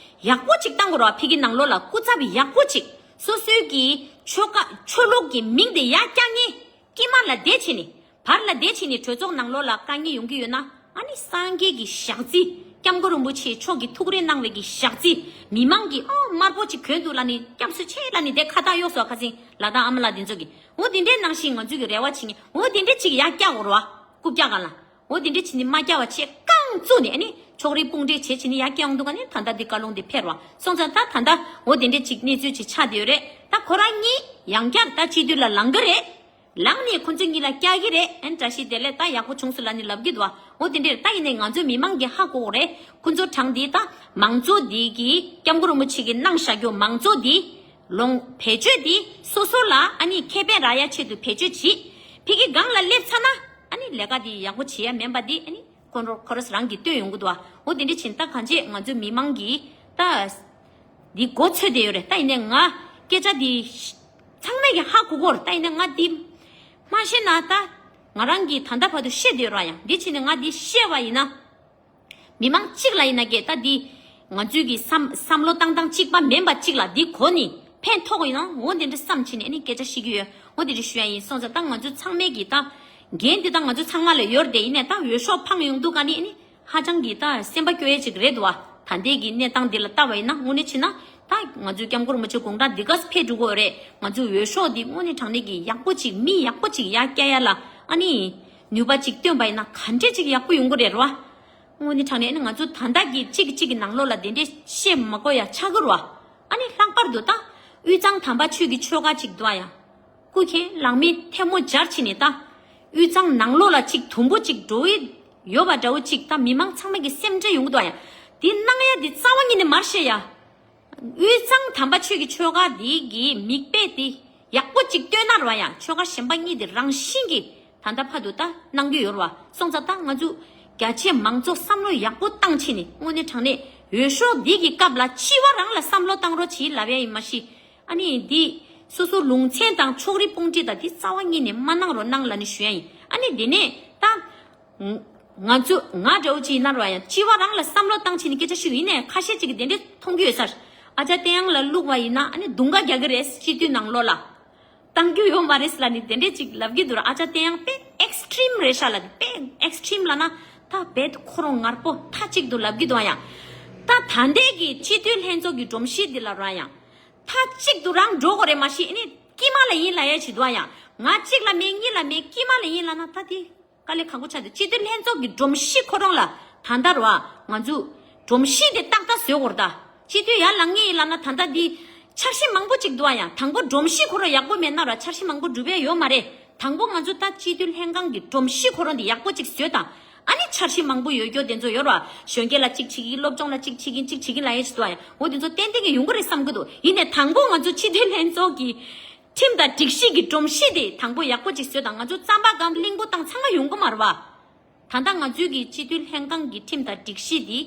ཡག་པོ་ཅིག་བཏང་དགོས་རེད་བ། ཕ་གི་ནང་ལོགས་ལ་སྐུ་ཚབ་ཡག་པོ་ཅིག་སོ་སོའི་གི་ཆོལ་ཁ་ཆོས་ལུགས་ཀྱི་མིང་དེ་ཡར་བཀྱག་མཁན། དཀྱིལ་མ་ལ་བསྡད་བྱས་ནས། བར་ལ་བསྡད་བྱས་ནས་གྲོས་ཚོགས་ནང་ལོགས་ལ་དཀའ་ངལ་ཡོང་གི་ཡོད་ན། ཨ་ནི་སངས་རྒྱས་ཀྱི་ཞག་རྩི། སྐྱབས་མགོན་རིན་པོ་ཆེ་མཆོག་གིས་ཐུགས་རེ་གནང་བའི་གི་ཞག་རྩི། མི་མང་གིས་ཨ་དམར་པོ་ཅིག་གྱོན་འདུག་ལབ་ནས་སྐྱབས་སུ་མཆི་ལབ་ནས་དེ་ཁ་བཏགས་གཡོགས་སོ། ཁ་སང་ལ་དྭགས་ཨ་མ་ལགས་འདི་ཚོ་གིས། འོ་དེ་འདྲའི་ནང་བཞིན་ང་ཚོས་ཀྱི་རེ་བ་བྱེད་མཁན། འོ་དེ་འདྲ་ཅིག་ཡར་བཀྱག་དགོས་རེད་བ། རྐུབ་བཀྱག་སྒང་ལ། འོ་དེ་འདྲ་བྱས་ནས་མ་བཀྱག་པ་བྱས་རྐང་བཙུགས་ནས་ཨ་ནི་ཕྱོགས་རིས་དཔུང་སྒྲིག་བྱས་བྱས་ནས་ཡར་བཀྱག་ཡོང་འདུག་ག་ནི་ད་ལྟ་འདི་བཀའ་ལུང་འདི་ཕེབས་རེད་བ། སོང་ཙང་ད་ད་ལྟ་འོ་དེ་འདྲ་ཅིག་གནས་ཚུལ་ཅིག་ཆགས་བསྡད་ཡོད་རེད། ད་ཁོ་རང་གཉིས་ཡང་བསྐྱར་ད་སྤྱི་འཐུས་ལ་ལངས་གི་རེད། ལངས་ནས་ཁོ་ཚོ་གཉིས་ལ་བཀྱག་གི་རེད། ཨན་བཀྲ་ཤིས་བདེ་ལེགས། ད་ཡག་པོ་བྱུང་སོང་ལབ་ནས་ལབ་ཀྱི་འདུག་བ། འོ་དེ་འདྲ་རེད། ད་ཡིན་ནའི་ང་ཚོའི་མི་མང་གིས་ཧ་གོ་གི་རེད། ཁོ་ཚོ་གྲངས་འདི་ད་མང་གཙོ་འདི་གི་སྐྱབས་མགོན་རིན་པོ་ཆེ་གིས་གནང་བཞག་རྒྱུ་མང་གཙོ་འདི། ལོང་བེད་སྤྱོད་དེ་སོ་སོ་ལ་ཨ་ནི་ཁེ་ཕན་རག་ཡ་ཆེད་དུ་བེད་སྤྱོད་བྱེད། ཕ་གི་སྒང་ལ་སླེབས་ཚར་ན་ཨ་ནི་ལས་ཀ་དེ་ཡག་པོ་བྱེད་ཡ་མིན་པ་དེ་ཨ་ནི་ཁོ་རང་ཁོ་རང་རང་གིས་སྟོན་ཡོང་གི་འདུག་བ། འོ་དེ་འདྲ་ཕྱིན་ད་གང་ཅི་ང་ཚོའི་མི་མང་གིས་ད་འདི་མགོ་ཚོད་བསྡད་ཡོད་རེད། ད་ཡིན་ནའི་ང་སྐད་ཆ་འདི་ཚང་མས་ཀྱི་ཧ་གོ་གི་ཡོད་རེད། ད་ཡིན་ནའི་ང་འདི་མ་བཤད་ན་ད་ང་རང་གིས་ད་ལྟ་བར་དུ་བཤད་བསྡད་ཡོད་ར། ཡང་འདི་ཕྱིན་ནས་ང་འདི་བཤད་པ་ཡིན་ན། མི་མང་གཅིག་ལ་ཡིན་ན་ཀྱེ་ད་འདི་ང་ཚོའི་གི་བསམ་བསམ་བློ་བཏང་སྟངས་གཅིག་པ་མིན་པ་གཅིག་ལ་འདི་གོ་ནི་ཕན་ཐོགས་ཡིན་ན་འོ་འདི་འདྲ་བསམ་བྱས་ནས་ཨ་ནི་སྐད་ཆ་བཤད་ཀྱི་ཡོད། འོ་འདི་འདྲ་ཞུ་ཡ་ཡིན། སོང་ཙང་ད་ང་ཚོ་ཚང་མས་གི་ད་འགན་འདི་ད་ང་ཚོ་ཚང་མ་ལ་ཡོད་རེད་དེ། ཡིན་ནའི་ད་འོས་ཤོག་འཕངས་ཡོང་དུས་ག་ནི་ཨ་ནི་ཧ་ཅང་གི་ད་སེམས་པ་སྐྱོ་ཡ་ཅིག་རེད་འདུག་བ། ད་ལྟའི་གི་གནས་སྟངས་འདི་ལ་ལྟ་བ་ཡིན་ན་དངོས་གནས་བྱས་ན་ད་ང་ཚོའི་སྐྱབས་མགོན་རིན་པོ་ཆེ་དགུང་གྲངས་འདི་ག་ཕེབས་འགྲོ་གི་ཡོད་རེད། ང་ཚོའི་འོས་ཤོག་འདི་དངོས་གནས་དྲང་གནས་གི་ཡག་པོ་ཅིག་མི་ཡག་པོ་ཅིག་ཡར་བསྐྱལ་ཡ་ལ་ཨ་ནི་ནུས་པ་ཅིག་བཏོན་པ་ཡིན་ན་ག་འདྲས་ཅིག་ཡག་པོ་ཡོང་གི་རེད་ར་བ། དངོས་གནས་དྲང་གནས་ནི་ང་ཚོ་ད་ལྟ་གི་གཅིག་གིས་གཅིག་གི་ནང་ལོགས་ལ་དེ་འདྲས་བཤད་མ་དགོས་ཡ་ཆགས་ཀྱི་རེད་བ། ཨ་ནི་ལྷག་པར་དུ་ད་དབུས་གཙང་དམ་པ་ཆོས་ཀྱི་ཆོལ་ཁ་ཅིག་འདུག་ཡ། སྐུ་མཁྱེན་ལག་མི་ཐལ་མོ་སྦྱར་ཕྱིན་ནས་ད་དབུས་གཙང་ནང་ལོགས་ལ་ཅིག་དུམ་བུ་ཅིག་འགྲོ་ཡི་ཡོད་པ་འདྲ་བོ་ཅིག་ད་མི་མང་ཚང་མ་གི་སེམས་ཁྲལ་ཡོང་གི་འདུག་ཡ། དེ་གནང་ཡ་དེ་རྩ་བ་ཉིད་ནས་མར་བཤད་ཡ། དབུས་གཙང་དམ་པ་ཆོས་ཀྱི་ཆོལ་ཁ་འདི་གི་མིག་དཔེ་དེ་ཡག་པོ་ཅིག་སྟོན་ན་ར་བ། ཡང་ཆོལ་ཁ་གཞན་པ་གཉིས་དེ་རང་བཞིན་གྱིས་ད་ལྟ་བར་དུ་ད་གནང་གི་ཡོད་ར་བ། སོང་ཙང་ད་ང་ཚོ་རྒྱ་ཆེ་མང་ཚོགས་བསམ་བློ་ཡག་པོ་བཏང་ཕྱིན་ནས་དངོས་གནས་དྲང་གནས་འོས་ཤོག་འདི་གི་སྐབས་ལ་སྤྱི་བ་རང་ལ་བསམ་བློ་བཏང་རོགས་བྱེད་ལབ་ཡ་ཡིན། མ་གཞི་ཨ་ནི་འདི་སོ་སོ་ལུང་ཚན་དང་ཕྱོགས་རིས་དཔུང་སྒྲིག་དང་འདི་རྩ་བ་ཉིད་ནས་མ་གནང་རོགས་གནང་ལབ་ནས་ཞུ་ཡ་ཡིན། ཨ་ནི་འདི་ནས་ད། ང་ཚོ་ང་འདྲ་བོ་ཅིག་ཡིན་ན་ར་ཡང་སྤྱི་བ་རང་ལ་བསམ་བློ་བཏང་བྱས་ནས་སྐད་ཆ་ཞུ་ཡིན་ནའི་ཁ་ཤས་ཅིག་གིས་དེ་འདྲས་མཐོང་གི་ཡོད་ས་རེད། ཨ་ཅག་བསྟན་དབྱངས་ལ་བླུགས་པ་ཡིན་ན་ཨ་ནི་རྡུང་ཁ་རྒྱག་གི་རེད། སྤྱི་འཐུས་ནང་ལོགས་ལ་ བཏང་རྒྱུ་ཡོད་མ་རེད་ལབ་ནི་དེ་འདྲས་ཅིག་ལབ་གི་འདུག་ར། ཨ་ཅག་དེ་ཡང་དཔེ་ཨེགས་ཊྲིམ་རེད་ཤག་ལབ། དཔེ་ཨེགས་ཊྲིམ་ལབ་ན་ད་དཔེ་ཁོ་རང་ངར་པོ་མཐའ་གཅིག་ཏུ་ལབ་གི་འདུག་ཨ། ཡང་ད་ད་ལྟའི་གི་སྤྱི་འཐུས་ལྷན་ཚོགས་ཀྱི་སྒྲོམ་གཞི་འདི་ལ་ར་ཡང་མཐའ་གཅིག་ཏུ་རང་འགྲོ་དགོས་རེད། མ་གཞི་ཨ་ནི་དཀྱིལ་མ་ལ་ཡིན་ལབ་ཡ་ཅིག་འདུག་ཨ། ཡང་ང་གཅིག་ལ་མེད་གཉིས་ལ་མེད་དཀྱིལ་མ་ལ་ཡིན་ལབ་ན་ད་དེ་དཀའ་ལས་ཁག་པོ་ཆགས་འདུག་སྤྱི་འཐུས་ལྷན་ཚོགས་ཀྱི་སྒྲོམ་གཞི་ཁོ་རང་ལ་ད་ལྟ་ར་ང་ཚོ་སྒྲོམ་གཞི་དེ་ཏག་ཏག་བཟོས་དགོས་རེད་ད། སྤྱི་འཐུས་ཡར་ལངས་ངེས་ཡིན་ལབ་ན་ད་ལྟ་འདི་འཆར་གཞི་མང་པོ་ཅིག་འདུག་ཨ། ཡང་དང་པོ་སྒྲོམ་གཞི་ཁོ་རང་ཡག་པོ་མེད་ན་ར་འཆར་གཞི་མང་པོ་འགྲུབ་ཡ་ཡོད་མ་རེད། དང་པོ་ང་ཚོ་ད་སྤྱི་འཐུས་ལྷན་ཁང་གི་སྒྲོམ་གཞི་ཁོ་རང་འདི་ཡག་པོ་ཅིག་བཟོས་དང་། ཨ་ནི་འཆར་གཞི་མང་པོ་ཡོད་རྒྱུ་དེ་ཚོ་ཡོད་ར། གཞོན་སྐྱེས་ལ་གཅིག་བྱེད་ཀྱིན་སློབ་སྦྱོང་ལ་གཅིག་བྱེད་ཀྱིན་གཅིག་བྱེད་ཀྱིན་ལབ་ཡ་ཅིག་འདུག་ཨ། ཡང་འོ་དེ་ཚོ་ཏན་ཏན་གྱི་ཡོང་གི་རེད་བསམ་གྱི་འདུག་ཡིན་ནའི་དང་པོ་ང་ཚོ་སྤྱི་འཐུས་ལྷན་ཚོགས་ཀྱི་ཁྲིམས་དང་སྒྲིག་གཞི་གི་སྒྲོམ་གཞི་དེ་དང་པོ་ཡག་པོ་ཅིག་བཟོས་དང་། ང་ཚོ་རྩམ་པ་སྒམ་གླིང་བུ་བཏང་ཚང་མ་ཡོང་གི་མ་རེད་བ། ད་ལྟ་ང་ཚོའི་གི་སྤྱི་འཐུས་ལྷན་ཁང་གི་ཁྲིམས་དང་སྒྲིག་གཞི་འདི་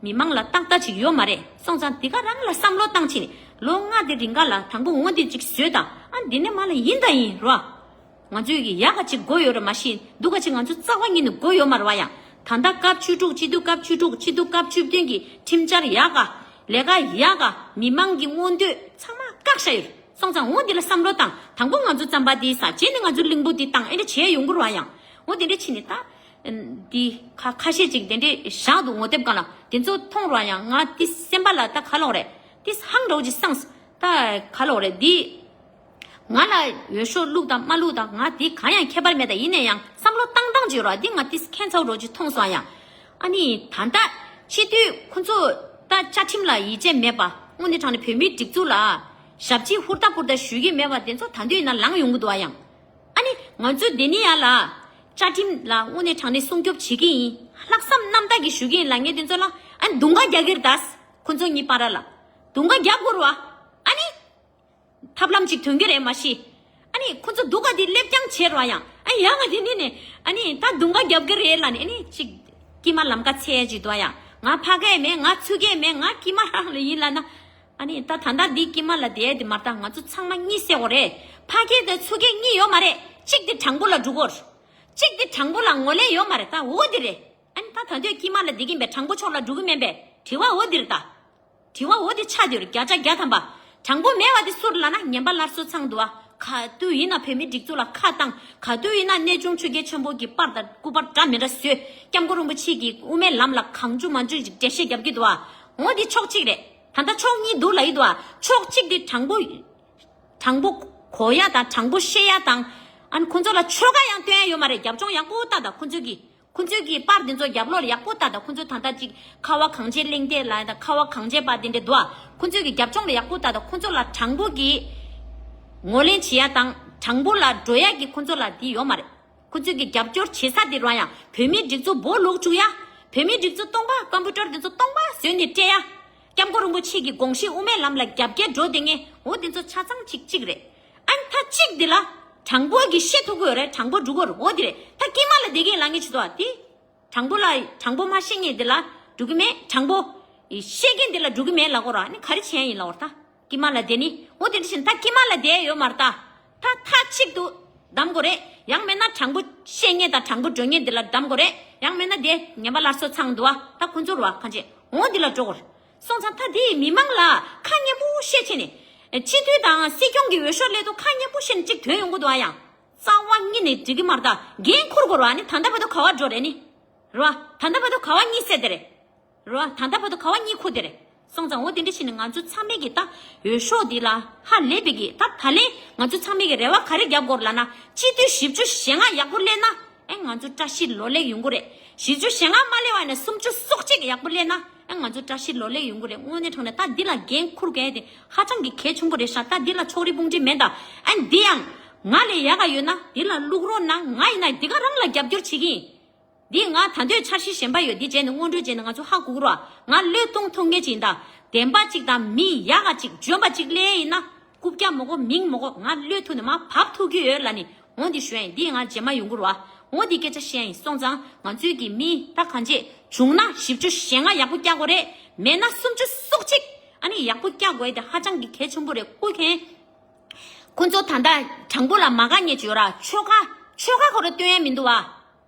མི་མང་ལ་ཏག་ཏག་ཅིག་ཡོད་མ་རེད། སོང་ཙང་འདི་ག་རང་ལ་བསམ་བློ་བཏང་ཕྱིན་ནས་ལོ་ལྔ་དེ་རིང་ག་ལ་དང་པོ་འོ་འདི་ཅིག་བཟོས་དང་། ཨ་འདི་ནས་མ་ལ་ཡིན་དང་ཡིན་རོ། ང་ཚོའི་གི་ཡག་ག་ཅིག་དགོས་ཡོད་རེད། མ་གཞི་སྡུག་ག་ཅིག་ང་ཚོ་རྩ་བ་ཉིད་ནས་དགོས་ཡོད་མ་རེད་བ། ཡང་ད་ལྟ་སྐབས་བཅུ་དྲུག་སྤྱི་འཐུས་སྐབས་བཅུ་དྲུག་སྤྱི་འཐུས་སྐབས་བཅུ་བདུན་གྱི་ཁྲིམས་འཆར་ཡག་ག་ལས་ཀ་ཡག་ག་མི་མང་གི་མངོན་འདོད་ཚང་མ་བཀག་བཞག་ཡོད། སོང་ཙང་འོ་འདི་ལ་བསམ་བློ་བཏང་། དང་པོ་ང་ཚོ་རྩམ་པ་འདི་ཟ། རྗེས་ནས་ང་ཚོ་གླིང་བུ་འདི་བཏང་། ཨེ་འདྲ་བྱས་ཡོང་གི་རེད་བ། ཡང་འོ་འདི་འདྲ་བྱས་ནས་ད་འདི་ཁ་ཁ་ཤས་ཅིག་དེ་འདྲས་བཞག་འདུག་ངོ་དེབ་སྒང་ལ། དེ་ཚོ་མཐོང་ར་ཡང་ང་འདི་སེམས་པ་ལ་ད་ག་ལོག་རེད། འདི་ཧང་འདྲ་བོ་ཅིག་སངས། ད་ག་ལོག་རེད། འདི་ང་ལ་འོས་ཤོག་བླུགས་དང་མ་བླུགས་དང་ང་འདི་གང་ཡང་ཁྱད་པར་མེད། ད་ཡིན་ན་ཡང་བསམ་བློ་བཏང་སྟངས་ཅིག་ཡོད་ར། འདི་ང་འདི་ཁྱད་མཚར་འདྲ་བོ་ཅིག་མཐོང་སོང་། ཡང་ཨ་ནི་ད་ལྟ་སྤྱི་འཐུས་ཁོ་ཚོ་ད་བཅའ་ཁྲིམས་ལ་ཡིད་ཆེས་མེད་པ། དངོས་གནས་དྲང་གནས་བོད་མིའི་སྒྲིག་འཛུགས་ལ་ཞབས་ཕྱི་ཧུར་ཐག་ཧུར་ཐག་ཞུ་གི་མེད་པ་དེ་ཚོ་ད་དུང་ཡིན་ན་ལངས་ཡོང་གི་འདུག་ཨ། ཡང་ཨ་ནི་ང་ཚོས་འདི་ནི་ཡ་ལ་བཅའ་ཁྲིམས་ལ་དངོས་གནས་དྲང་གནས་སྲུང་སྐྱོབ་བྱེད་ཀྱི་ཡིན། ལྷག་བསམ་རྣམ་དག་གིས་ཞུ་གི་ཡིན་ལབ་མཁན་དེ་ཚོ་ལ་ཨ་ནི་རྡུང་ག་རྒྱག་གི་རེད་ད། ཁོ་ཚོ་གཉིས་བར་ལ་རྡུང་ག་རྒྱག་དགོས་རེད་བ། ཨ་ནི་ཐབས་ལམ་ཅིག་ཐོན་གྱི་རེད། མ་གཞི། ཨ་ནི་ཁོ་ཚོ་སྡུག་ག་དེ་སླེབས་རྐྱང་བྱེད་རོགས། ཡང་ཨ་ཡང་ང་དེ་ནས་ནས་ཨ་ནི་ད་རྡུང་ག་རྒྱབ་ཀྱི་རེད་ལབ་ནས། ཨ་ནི་ཅིག་དཀྱིལ་མ་ལམ་ཁ་འཚོལ་ཡ་ཅིག་འདུག་ཨ། ཡང་ང་ཕ་གི་མེད། ང་ཚུགས་ཀྱི་མེད། ང་དཀྱིལ་མ་རང་ལ་ཡིན་ལབ་ན། ཨ་ནི་ད་ད་ལྟ་འདི་དཀྱིལ་མ་ལ་བསྡད་དེ་མ་རེད། ད་ང་ཚོ་ཚང་མ་གཉིད་སད་དགོས་རེད། ཕ་གི་དང་ཚུགས་ཀྱི་གཉིད་ཡོད་མ་རེད། གཅིག་དེ་དྲང་པོ་ལ་འགྲོ་དགོས། གཅིག་དེ་དྲང་པོ་ལ་ངོས་ལེན་ཡོད་མ་རེད། ད་འོ་དེ་རེད། ཨ་ནི་ད་ད་དུང་དཀྱིལ་མ་ལ་བསྡད་ཀྱིན་པའི་དྲང་པོ་ཕྱོགས་ལ་འགྲོ་གི་མིན་པས། དྲི་བ་འོ་དེ་རེད་ད། དྲི་བ་འོ་དེ་ཆགས་བསྡད་ཡོད་རེད། བརྒྱ་ཆ་བརྒྱ་ཐམ་པ། དྲང་པོ་མེད་པ་དེ་སུ་རེད་ལབ་ན་ངན་པ་སླར་གསོ་ཚང་འདུག་ཨ། ག་དུས་ཡིན་ན་བོད་མིའི་སྒྲིག་འཛུགས་ལ་ཁ་བཏང་། ག་དུས་ཡིན་ན་གནས་ཆུང་ཆོས་རྒྱལ་ཆེན་པོ་གི་པར་དང་སྐུ་པར་འདྲ་མི་འདྲ་བཟོས། སྐྱབས་མགོན་རིན་པོ་ཆེ་གི་དབུ་མའི་ལམ་ལ་གང་བྱུང་མང་བྱུང་ཅིག་འགྲེལ་བཤད་རྒྱབ་ཀྱི་འདུག་ཨ། འོ་དེ་ཕྱོགས་གཅིག་རེད། ད་ལྟ་ཕྱོགས་གཉིས་འདུག་ལབ་ཀྱི་འདུག་ཨ། ཕྱོགས་གཅིག་དེ་དྲང་པོ། དྲང་པོ་གོ་ཡ་དང་དྲང་པོ་བཤད་ཡ་དང་། ཨ་ནི་ཁོ་ཚོ་ལ་ཆོལ་ཁ་ཡང་སྟོན་ཡ་ཡོད་མ་རེད། རྒྱབ་ལྗོངས་ཡག་པོ་ལྟ་དང་། ཁོ་ཚོས་ཀྱི་ཁོ་ཚོས་ཀྱི་པར་འདི་ཚོ་རྒྱབ་ལོགས་ལ་ཡག་པོ་ལྟ་དང་། ཁོ་ཚོས་ད་ལྟ་ཅིག་ཁ་བ་གངས་ཅན་གླེང་སྟེགས་ལ་དང་ཁ་བ་གངས་ཅན་པ་དེ་འདྲ་འདུག་ཨ། ཁོ་ཚོས་ཀྱི་རྒྱབ་ལྗོངས་ལ་ཡག་པོ་ལྟ་དང་། ཁོ་ཚོ་ལ་དྲང་པོ་གི་ངོས་ལེན་བྱེད་ཡ་དང་དྲང་པོ་ལ་འགྲོ་ཡ་གི་ཁོ་ཚོ་ལ་འདི་ཡོད་མ་རེད། ཁོ་ཚོས་ཀྱི་རྒྱབ་སྐྱོར་བྱེད་ས་དེ་རང་ཡང་བོད་མིའི་སྒྲིག་འཛུགས་སྦོ་ལུག་བཅུག་ཡ། བོད་མིའི་སྒྲིག་འཛུགས་སྟོང་པ་ཀམ་པུ་ཊར་དེ་ཚོ་སྟོང་པ་བཟོས་ནས་སྤྲད་ཡ། སྐྱབས་མགོན་རིན་པོ་ཆེ་གི་དགོངས་གཞི་དབུ་མའི་ལམ་ལ་རྒྱབ་འགལ་འགྲོ་བསྡད་མཁན་འོ་དེ་ཚོ་ཆ་ཚང་གཅིག་གཅིག་རེད། ཨ་ནི་ད་གཅིག་འདི་ལ་དྲང་པོ་གི་བཤད་ཐུབ་ཀྱི་ཡོད་རེད། དྲང་པོ་འགྲོ་གི་ཡོད་རེད། འོ་དེ་རེད། ད་དཀྱིལ་མ་ལ་བསྡད་མཁན་ལབ་མཁན་ཅིག་འདུག་ཨ། དེ་དྲང་པོ་ལ་དྲང་པོ་མ་བཤད་མཁན་འདི་ལ་འགྲོ་གི་མེད། དྲང་པོ་བཤད་མཁན་འདི་ལ་འགྲོ་གི་མེད་ལབ་དགོས་ར། ཨ་ནི་ག་རེ་བྱས་ཡིན་ལབ་དགོས་ར། ད་དཀྱིལ་མ་ལ་བསྡད་ནི་འོ་དེ་འདྲ་བྱས་ན་ད་དཀྱིལ་མ་ལ་བསྡད་ཡོད་མ་རེད་ད། ད་མཐའ་གཅིག་ཏུ་གདམ་དགོས་རེད། ཡང་མིན་ན་དྲང་པོ་བཤད་མཁན་དང་དྲང་པོ་འགྲོ་མཁན་འདི་ལ་གདམ་དགོས་རེད། ཡང་མིན་ན་དེ་ངན་པ་སླར་གསོ་ཚང་འདུག་ཨ། ད་ཁོ་ཚོ་རུ་བ་གང་བྱེད་འོང་འདི་ལ་འགྲོ་དགོས་རེད། སོང་ཙང་ད་དེ་མི་མང་ལ་ཁ་སྙན་པོ་བཤད་བྱས་ནས་སྤྱི་འཐུས་དང་སྲིད་སྐྱོང་གི་འོས་ཤོག་སླེབས་དུས་ཁ་སྙན་པོ་བཤད་ནས་གཅིག་ཐོན་ཡོང་གི་འདུག་ཨ། ཡང་རྩ་བ་ཉིད་ནས་འགྲིག་གི་མ་རེད་ད། འགན་འཁུར་དགོས་རེད་བ། ཨ་ནི་ད་ལྟ་བར་དུ་ག་བ་འགྲོ་རེད་ནི། རེད་བ། ད་ལྟ་བར་དུ་ག་བ་གཉིད་སད་དེ་རེད། རེད་བ། ད་ལྟ་བར་དུ་ག་བ་གཉིད་ཁུག་དེ་རེད། སོང་ཙང་འོ་དེ་འདྲ་བྱས་ནས་ང་ཚོ་ཚང་མས་ཀྱི་ད་འོས་ཤོག་འདི་ལ་ཧ་ལས་པའི་གི་ད་ད་ལན་ང་ཚོ་ཚང་མས་ཀྱི་རེ་བ་ག་རེ་རྒྱབ་དགོས་རེད་ལབ་ན། སྤྱི་འཐུས་བཞི་བཅུ་ཞེ་ལྔ་ཡག་པོ་སླེབས་ན་ཨེ་ང་ཚོ་བཀྲ་ཤིས་ལོ་ལེགས་ཡོང་གི་རེད། བཞི་བཅུ་ཞེ་ལྔ་མ་སླེབས་པ་ཡིན་ན་སུམ་ཅུ་སོ་གཅིག་ཡག་པོ་སླེབས་ན་ཨེ་ང་ཚོ་བཀྲ་ཤིས་ལོ་ལེགས་ཡོང་གི་རེད། དངོས་གནས་དྲང་གནས་ད་འདི་ལ་འགན་འཁུར་མཁན་དེ་ཧ་ཅང་གི་གལ་ཆེན་པོ་རེད་ཤག་ད་འདི་ལ་ཕྱོགས་རིས་དཔུང་སྒྲིག་མེད་ད། ཨ་འདི་ཡང་ང་ལས་ཡག་ག་ཡོད་ན་འདི་ལ་བླུག་རོགས་གནང་། ང་ཡིན་ན་འདི་ག་རང་ལ་རྒྱབ་སྐྱོར་བྱེད་ཀྱི་ཡིན། འདི་ང་ད་འདོད་འཆར་གཞི་གཞན་པ་ཡོད། འདི་བྱས་ནས་སྔོན་འགྲོ་བྱས་ནས་ང་ཚོ་ཧ་གོ་གི་རོ། ང་བློས་གཏོང་ཐུབ་མཁན་ཅིག་ཡིན་ད། བདེན་པ་ཅིག་དང་མི་ཡག་ག་ཅིག་འཇོན་པ་ཅིག་སླེབས་ཡིན་ན་རྐུབ་བཀྱག་མ་དགོས་མིང་མ་དགོས། ང་བློས་ཐུབ་ནས་མར་བབས་ཐུབ་ཀྱི་ཡོད་ལབ་ནི། འོ་འདི་ཞུ་ཡ་ཡིན། འདི་ང་རྗེས་མ་ཡོང་གི་རོ། འོ་འདི་སྐད་ཆ་བཤད་ཡ་ཡིན། སོང་ཙང་ང་ཚོའི་གི་མི་ད་གང་བྱེད་བྱུང་ན་བཞི་བཅུ་ཞེ་ལྔ་ཡག་པོ་བཀྱག་དགོས་རེད། མེད་ན་སུམ་ཅུ་སོ་གཅིག་ཨ་ནི་ཡག་པོ་བཀྱག་དགོས་ཡ་དེ་ཧ་ཅང་གི་གལ་ཆེན་པོ་རེད། སྐུ་མཁྱེན། ཁོ་ཚོ་ད་ལྟ་དྲང་པོ་ལ་མ་དགའ་མཁན་ཅིག་ཡོད་ར། ཆོལ་ཁ་ཆོལ་ཁ་ཁོ་རང་སྟོན་ཡ་མི་འདུག་བ།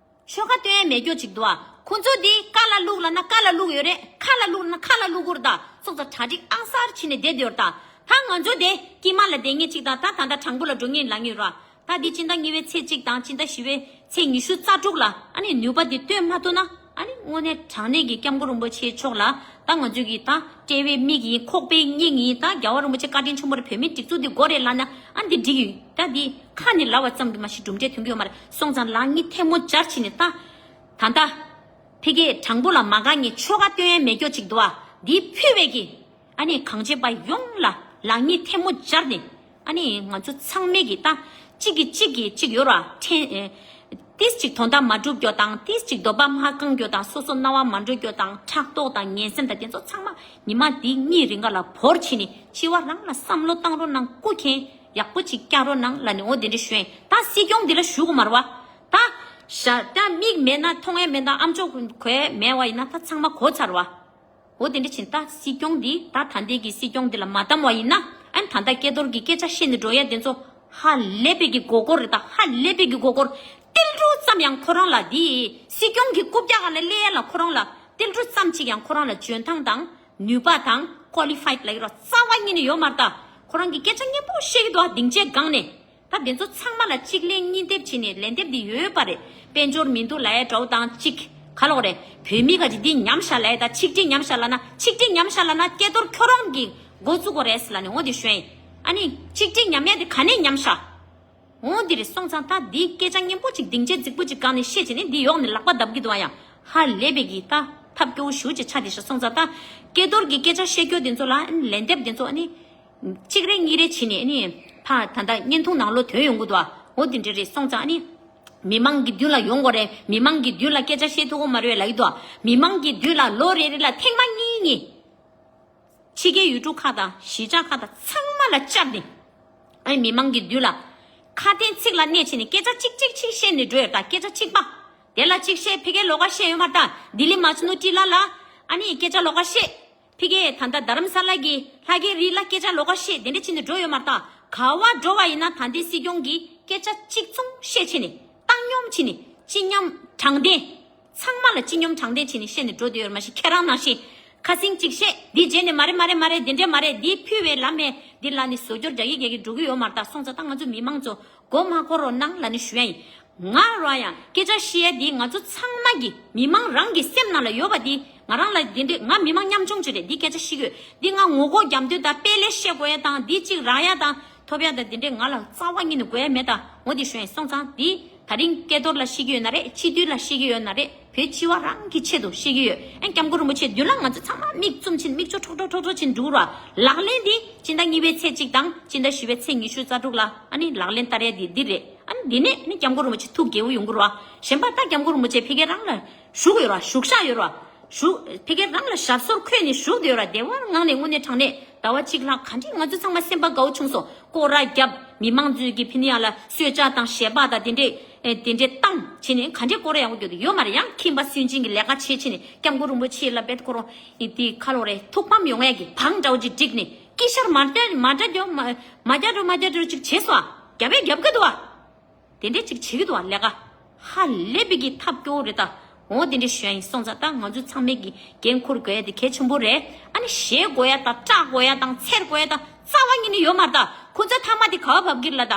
ཆོལ་ཁ་སྟོན་ཡ་མེད་རྒྱུ་ཅིག་འདུག་ཨ། ཁོ་ཚོ་འདི་ཀ་ལ་བླུག་ལབ་ན་ཀ་ལ་བླུག་ཡོད་རེད། ཁ་ལ་བླུག་ལབ་ན་ཁ་ལ་བླུག་གི་རེད་ད། སོང་ཙང་གྲ་སྒྲིག་ཨང་གསར་བྱས་ནས་བསྡད་ཡོད་རེད་ད། ད་ང་ཚོ་དེ་དཀྱིལ་མ་ལ་བསྡད་མཁན་གཅིག་དང་ད་ད་ལྟ་དྲང་པོ་ལ་འགྲོ་མཁན་ལབ་མཁན་ར། ད་འདི་སྤྱི་ཟླ་གཉིས་པའི་ཚེས་གཅིག་དང་སྤྱི་ཟླ་བཞི་པའི་ཚེས་ཉི་ཤུ་རྩ་དྲུག་ལ་ཨ་ནི་ནུས་པ་འདི་སྟོན་མ་ཐུབ་ན་ཨ་ནི་དངོས་གནས་དྲང་གནས་ཀྱི་སྐྱབས་མགོན་རིན་པོ་ཆེ་མཆོག་ལ་ད་ང་ཚོས་ཀྱི་ད་དཔྲལ་བའི་མིག་ཡིན། ཁོག་པའི་སྙིང་ཡིན། ད་རྒྱལ་བ་རིན་པོ་ཆེ་བཀའ་དྲིན་ཆེན་པོ་རེད། བོད་མིའི་སྒྲིག་འཛུགས་འདི་དགོས་རེད་ལབ་ན་ཨ་འདི་འགྲིག་ཡོད། ད་འདི་ཁ་ནས་ལབ་པ་ཙམ་གྱིས་མ་གཞི་གྲུབ་འབྲས་ཐོན་གྱི་ཡོད་མ་རེད། སོང་ཙང་ལག་གཉིས་ཐལ་མོ་སྦྱར་བྱས་ནས་ད་ད་ད་ཕ་གིའི་དྲང་པོ་ལ་མ་དགའ་མཁན་ཆོལ་ཁ་སྟོན་ཡས་མེད་སྐྱོ་ཅིག་འདུག་ཨ། འདི་ཕུལ་བའི་གི་ཨ་ནི་གང་བྱེད་པ་ཡོངས་ལ་ལག་གཉིས་ཐལ་མོ་སྦྱར་ནས་ཨ་ནི་ང་ཚོ་ཚང་མས་ཀྱི་ད་གཅིག་གིས་གཅིག་གིས་གཅིག་ཡོད་ར་ཕྲན་ཨེ། ཏིས་གཅིག་དོན་དག་མ་འགྲུབ་རྒྱུ་དང་ཏིས་གཅིག་འདོད་པ་མ་བསྐང་རྒྱུ་དང་སོ་སོ་སྣང་བ་མ་འགྲུབ་རྒྱུ་དང་ཕྲག་དོག་དང་ངན་སེམས་དང་དེ་ཚོ་ཚང་མ་ཉི་མ་འདི་གཉིས་རིང་ག་ལ་བོར་ཕྱིན་ནས་འཆི་བ་རང་ལ་བསམ་བློ་བཏང་རོགས་གནང་། སྐུ་མཁྱེན་ཡག་པོ་ཅིག་བསྐྱལ་རོགས་གནང་ལབ་ནས་འོ་དེ་འདྲ་ཞུ་ཡིན། ད་སྲིད་སྐྱོང་འདི་ལ་ཞུ་དགོས་མ་རེད་བ། ད་ཞག་ད་མིག་མེད་ན་མཐོང་ཡས་མེད་ན་ཨམ་ཅོག་གོ་ཡས་མེད་ན་ད་ཚང་མ་གོ་ཚར་བ། འོ་དེ་འདྲ་ཕྱིན་ད་སྲིད་སྐྱོང་འདི་ད་ད་ལྟའི་གི་སྲིད་སྐྱོང་འདི་ལ་མ་བདམས་བ་ཡིན་ན་ཨ་ནི་ད་ལྟ་སྐལ་རྡོར་གི་སྐད་ཆ་བཤད་ནས་འགྲོ་ཡ་དེ་ཚོ་ཧ་ལས་པའི་གི་མགོ་སྐོར་རེད། ད་ཧ་ལས་པའི་གི་མགོ་སྐོར། ཏིལ་འབྲུ་ཙམ་ཡང་ཁོ་རང་ལ་འདི་སྲིད་སྐྱོང་གི་རྐུབ་བཀྱག་སྒང་ལ་སླེབས་ཡ་ལ་ཁོ་རང་ལ་ཏིལ་འབྲུ་ཙམ་ཅིག་ཡང་ཁོ་རང་ལ་འཇོན་ཐང་དང་ནུས་པ་དང་ཀོ་ལི་ཕའིཌ་ལབ་ཀྱི་རོ་རྩ་བ་ཉིད་ནས་ཡོད་མ་རེད། ད་ཁོ་རང་གི་སྐད་ཆ་སྙན་པོ་བཤད་ཀྱི་འདུག་ཨ། སྡིངས་ཆའི་སྒང་ནས། ད་དེ་ཚོ་ཚང་མ་ལ་གཅིག་ལན་གཉིས་འདེབས་བྱས་ནས་ལན་འདེབས་འདི་ཡོད་པ་རེད། དཔལ་འབྱོར་མི་འདུག་ལབ་ཡ་འདྲ་བོ་དང་གཅིག་ག་ལོག་རེད། བོད་མི་ག་ཅིག་འདི་ཉམས་ཤག་ལབ་ཡ་ད་ཆིག་སྒྲིལ་ཉམས་ཤག་ལབ་ན་ཆིག་སྒྲིལ་ཉམས་ཤག་ལབ་ན་སྐལ་རྡོར་ཁྱོད་རང་གིས་འགོ་བཙུགས་དགོས་རེད་ཟེར་ལབ་ནས་འོ་འདི་ཞུ་ཡ་ཡིན། ཨ་ནི་ཆིག་སྒྲིལ་ཉམས་ཡ་འདི་ག་ནས་ཉམས་ཤག་འོ་འདི་རེད། སོང་ཙང་ད་འདི་སྐད་ཆ་སྙན་པོ་ཅིག་སྡིངས་ཆའི་རྫིག་པོ་ཅིག་སྒང་ནས་བཤད་བྱས་ནས་འདི་ཡོག་ནས་ལག་པ་བརྡབ་ཀྱི་འདུག་ཨ། ཡང་ཧ་ལས་པའི་གི་ད་ཐབས་སྐྱོ་བོ་ཞེ་པོ་ཅིག་ཆགས་བསྡད་ཤག་སོང་ཙང་ད་སྐལ་རྡོར་གི་སྐད་ཆ་བཤད་རྒྱུ་འདི་ཚོ་ལ་ཨ་ནི་ལན་འདེབས་འདི་ཚོ་ཨ་ནི། གཅིག་རེ་གཉིས་རེ་བྱས་ནས་ཨ་ནི་ཕ་ད་ལྟ་བརྙན་ཐུང་ནང་ལོགས་ཐོན་ཡོང་གི་འདུག་ཨ། འོ་དེ་འདྲ་རེད། སོང་ཙང་ཨ་ནི་མི་མང་གི་མདུན་ལ་ཡོང་དགོས་རེད། མི་མང་གི་མདུན་ལ་སྐད་ཆ་བཤད་ཐུབ་ཀྱི་མ་རེད་ལབ་ཀྱི་འདུག་ཨ། མི་མང་གི་མདུན་ལ་ལོ་རེ་རེ་ལ་ཐེངས་མ་གཉིས་གཉིས་ཕྱི་རྒྱལ་ཡུལ་གྲུ་ཁག་དང་གཞིས་ཆགས་ཁག་དང་ཚང་མ་ལ་བཅར་ནས་ཨ་ནི་མི་མང་གི་མདུན་ལ་ཁ་དན་ཚིག་ལ་གནས་བྱས་ནས་སྐད་ཆ་གཅིག་གཅིག་གཅིག་བཤད་ནས་འགྲོ་ཡོད། ད་སྐད་ཆ་གཅིག་པ་དེ་ལ་གཅིག་བཤད། ཕ་གིར་ལོགས་ཀ་བཤད་ཡོད་མ་རེད། ད་ལྡི་ལི་མ་ཆུ་ནུ་ཊི་ལ་ལ་ཨ་ནི་སྐད་ཆ་ལོགས་ཀ་བཤད། ཕ་གིའི་ད་ལྟ་རྡ་རམ་ས་ལ་གི་ལྷ་རྒྱལ་རི་ལ་སྐད་ཆ་ལོགས་ཀ་བཤད། དེ་འདྲ་བྱས་ནས་འགྲོ་ཡོད་མ་རེད། ད་ག་བ་འགྲོ་བ་ཡིན་ན་ད་ལྟའི་སྲིད་སྐྱོང་གིས་སྐད་ཆ་གཅིག་མཚུངས་བཤད་བྱས་ནས་བཏང་སྙོམས་བྱས་ནས་སྤྱི་སྙོམས་དྲང་བདེན། ཚང་མ་ལ་སྤྱི་སྙོམས་དྲང་བདེན་བྱས་ནས་བཤད་ནས་འགྲོ་བསྡད་ཡོད་རེད། མ་གཞི་ཁྱེད་རང་ནང་བཞིན་ཁ་སེང་གཅིག་བཤད། འདི་རྗེས་ནས་མ་རེད་མ་རེད་མ་རེད། འདི་འདྲས་མ་རེད། འདི་ཕུལ་བའི་ལམ་མེ་འདི་ལ་ནི་བཟོ་བཅོས་རྒྱག་གི་རྒྱག་གི་འགྲོ་གི་ཡོད་མ་རེད། ད་སོང་ཙང་ད་ང་ཚོ་མི་མང་ཚོ་མགོ་མ་འཁོར་རོགས་གནང་ལབ་ནས་ཞུ་ཡ་ཡིན། ང་རང་ཡང་སྐད་ཆ་བཤད་ཡ་འདི་ང་ཚོ་ཚང་མ་གི་མི་མང་རང་གི་སེམས་ནང་ལ་ཡོད་པ་འདི་ང་རང་ལ་འདི་འདྲས། ང་མི་མང་ཉམ་ཆུང་ཅིག་རེད། འདི་སྐད་ཆ་བཤད་ཀྱི་ཡོད། འདི་ང་ངོ་ལྐོག་རྒྱབ་མདུན་དང་དཔེ་ལས་བཤད་དགོས་ཡ་དང་འདི་གཅིག་རག་ཡ་དང་ཐོབ་ཡ་དང་འདི་འདྲས་ང་ལ་རྩ་བ་ཉིད་ནས་དགོས་ཡ་མེད། ད་འོ་འདི་ཞུ་ཡ་ཡིན། སོང་ཙང་འདི་ད་རིང་སྐལ་རྡོར་ལ་བཤད་ཀྱི་ཡོད་ན་རེད། སྤྱི་འཐུས་ལ་བཤད་ཀྱི་ཡོད་ན་རེད། བོད་སྤྱི་བ་རང་གི་ཆེད་དུ་བཤད་ཀྱི་ཡོད། ཨ་སྐྱབས་མགོན་རིན་པོ་ཆེ་མདུན་ལ་ང་ཚོ་ཚང་མ་མིག་བཙུམ་ཕྱིན་མིག་ཆུ་ཁྲོག་ཁྲོག་ཁྲོག་ཁྲོག་ཕྱིན་འགྲོ་ར། ལག་ལེན་འདི་སྤྱི་ཟླ་གཉིས་པའི་ཚེས་གཅིག་དང་སྤྱི་ཟླ་བཞི་པའི་ཚེས་ཉི་ཤུ་རྩ་དྲུག་ལ་ཨ་ནི་ལག་ལེན་བསྟར་ཡ་འདི་འདི་རེད། ཨ་ནི་འདི་ནས་ཨ་ནི་སྐྱབས་མགོན་རིན་པོ་ཆེ་ཐུགས་དགྱེས་པོ་ཡོང་གི་ར། གཞན་པ་ད་སྐྱབས་མགོན་རིན་པོ་ཆེ་ཕ་གི་རང་ལ་བཞུགས་ཡོད་ར། བཞུགས་ཤག་ཡོད་ར། བཞུགས་ཕ་གི་རང་ལ་ཞབས་སོར་འཁོད་ནས་བཞུགས་བསྡད་ཡོད་ར། བདེ་བར་ངང་ནས་དངོས་གནས་དྲང་གནས་ཟླ་བ་གཅིག་ལྷག་ག་འདྲས་ང་ཚོ་ཚང་མ་སེམས་པ་དགའ་བོ་བྱུང་སོང་། སྐོར་ར་བརྒྱབ། མི་མང་ཚོས་ཀྱི་ཕི་ནི་ཡ་ལ་གསོལ་ཇ་དང་ཞལ་འབག་དང་དེ་འདྲས་ཨེ་དེ་འདྲས་བཏང་བྱས་ནས་ག་འདྲས་སྐོར་ར་ཡག་པོ་རྒྱག་གི་ཡོད་མ་རེད། ཡང་ཁྱིམ་པ་སུན་འབྱིན་གྱི་ལས་ཀ་བྱེད་བྱས་ནས་སྐྱབས་མགོན་རིན་པོ་ཆེ་ལ་བེད་ཁོ་རང་ཨེ་དེ་ཁ་ལོ་རེད། ཐུགས་ཕམ་ཡོང་ཡ་གི་བང་འདྲ་བོ་ཅིག་བསྒྲིགས་ནས་དཀྱིལ་ཤར་མ་འདྲ་མ་འདྲ་འགྲོ་མ་མ་རྒྱ་འགྲོ་མ་རྒྱ་འགྲོ་ཅིག་བྱས་སོང་ཨ། རྒྱབ་པས་རྒྱབ་གི་འདུག་ཨ། དེ་འདྲས་ཅིག་བྱེད་ཀྱི་འདུག་བ། ལས་ཀ་ཧ་ལས་པའི་གི་ཐབས་སྐྱོ་བོ་རེད་ད། འོ་དེ་འདྲས་ཞུ་ཡ་ཡིན། སོང་ཙང་ད་ང་ཚོ་ཚང་མས་ཀྱི་འགན་འཁུར་དགོས་ཡ་དེ་གལ་ཆེན་པོ་རེད། ཨ་ནི་ཞེད་དགོས་ཡ་དང་སྐྲག་དགོས་ཡ་དང་འཚེར་དགོས་ཡ་དང་རྩ་བ་ཉིད་ནས་ཡོད་མ་རེད་ད། ཁོ་ཚོ་མཐའ་མ་དེ་ག་བ་བབས་ཀྱི་རེད་ལ་ད།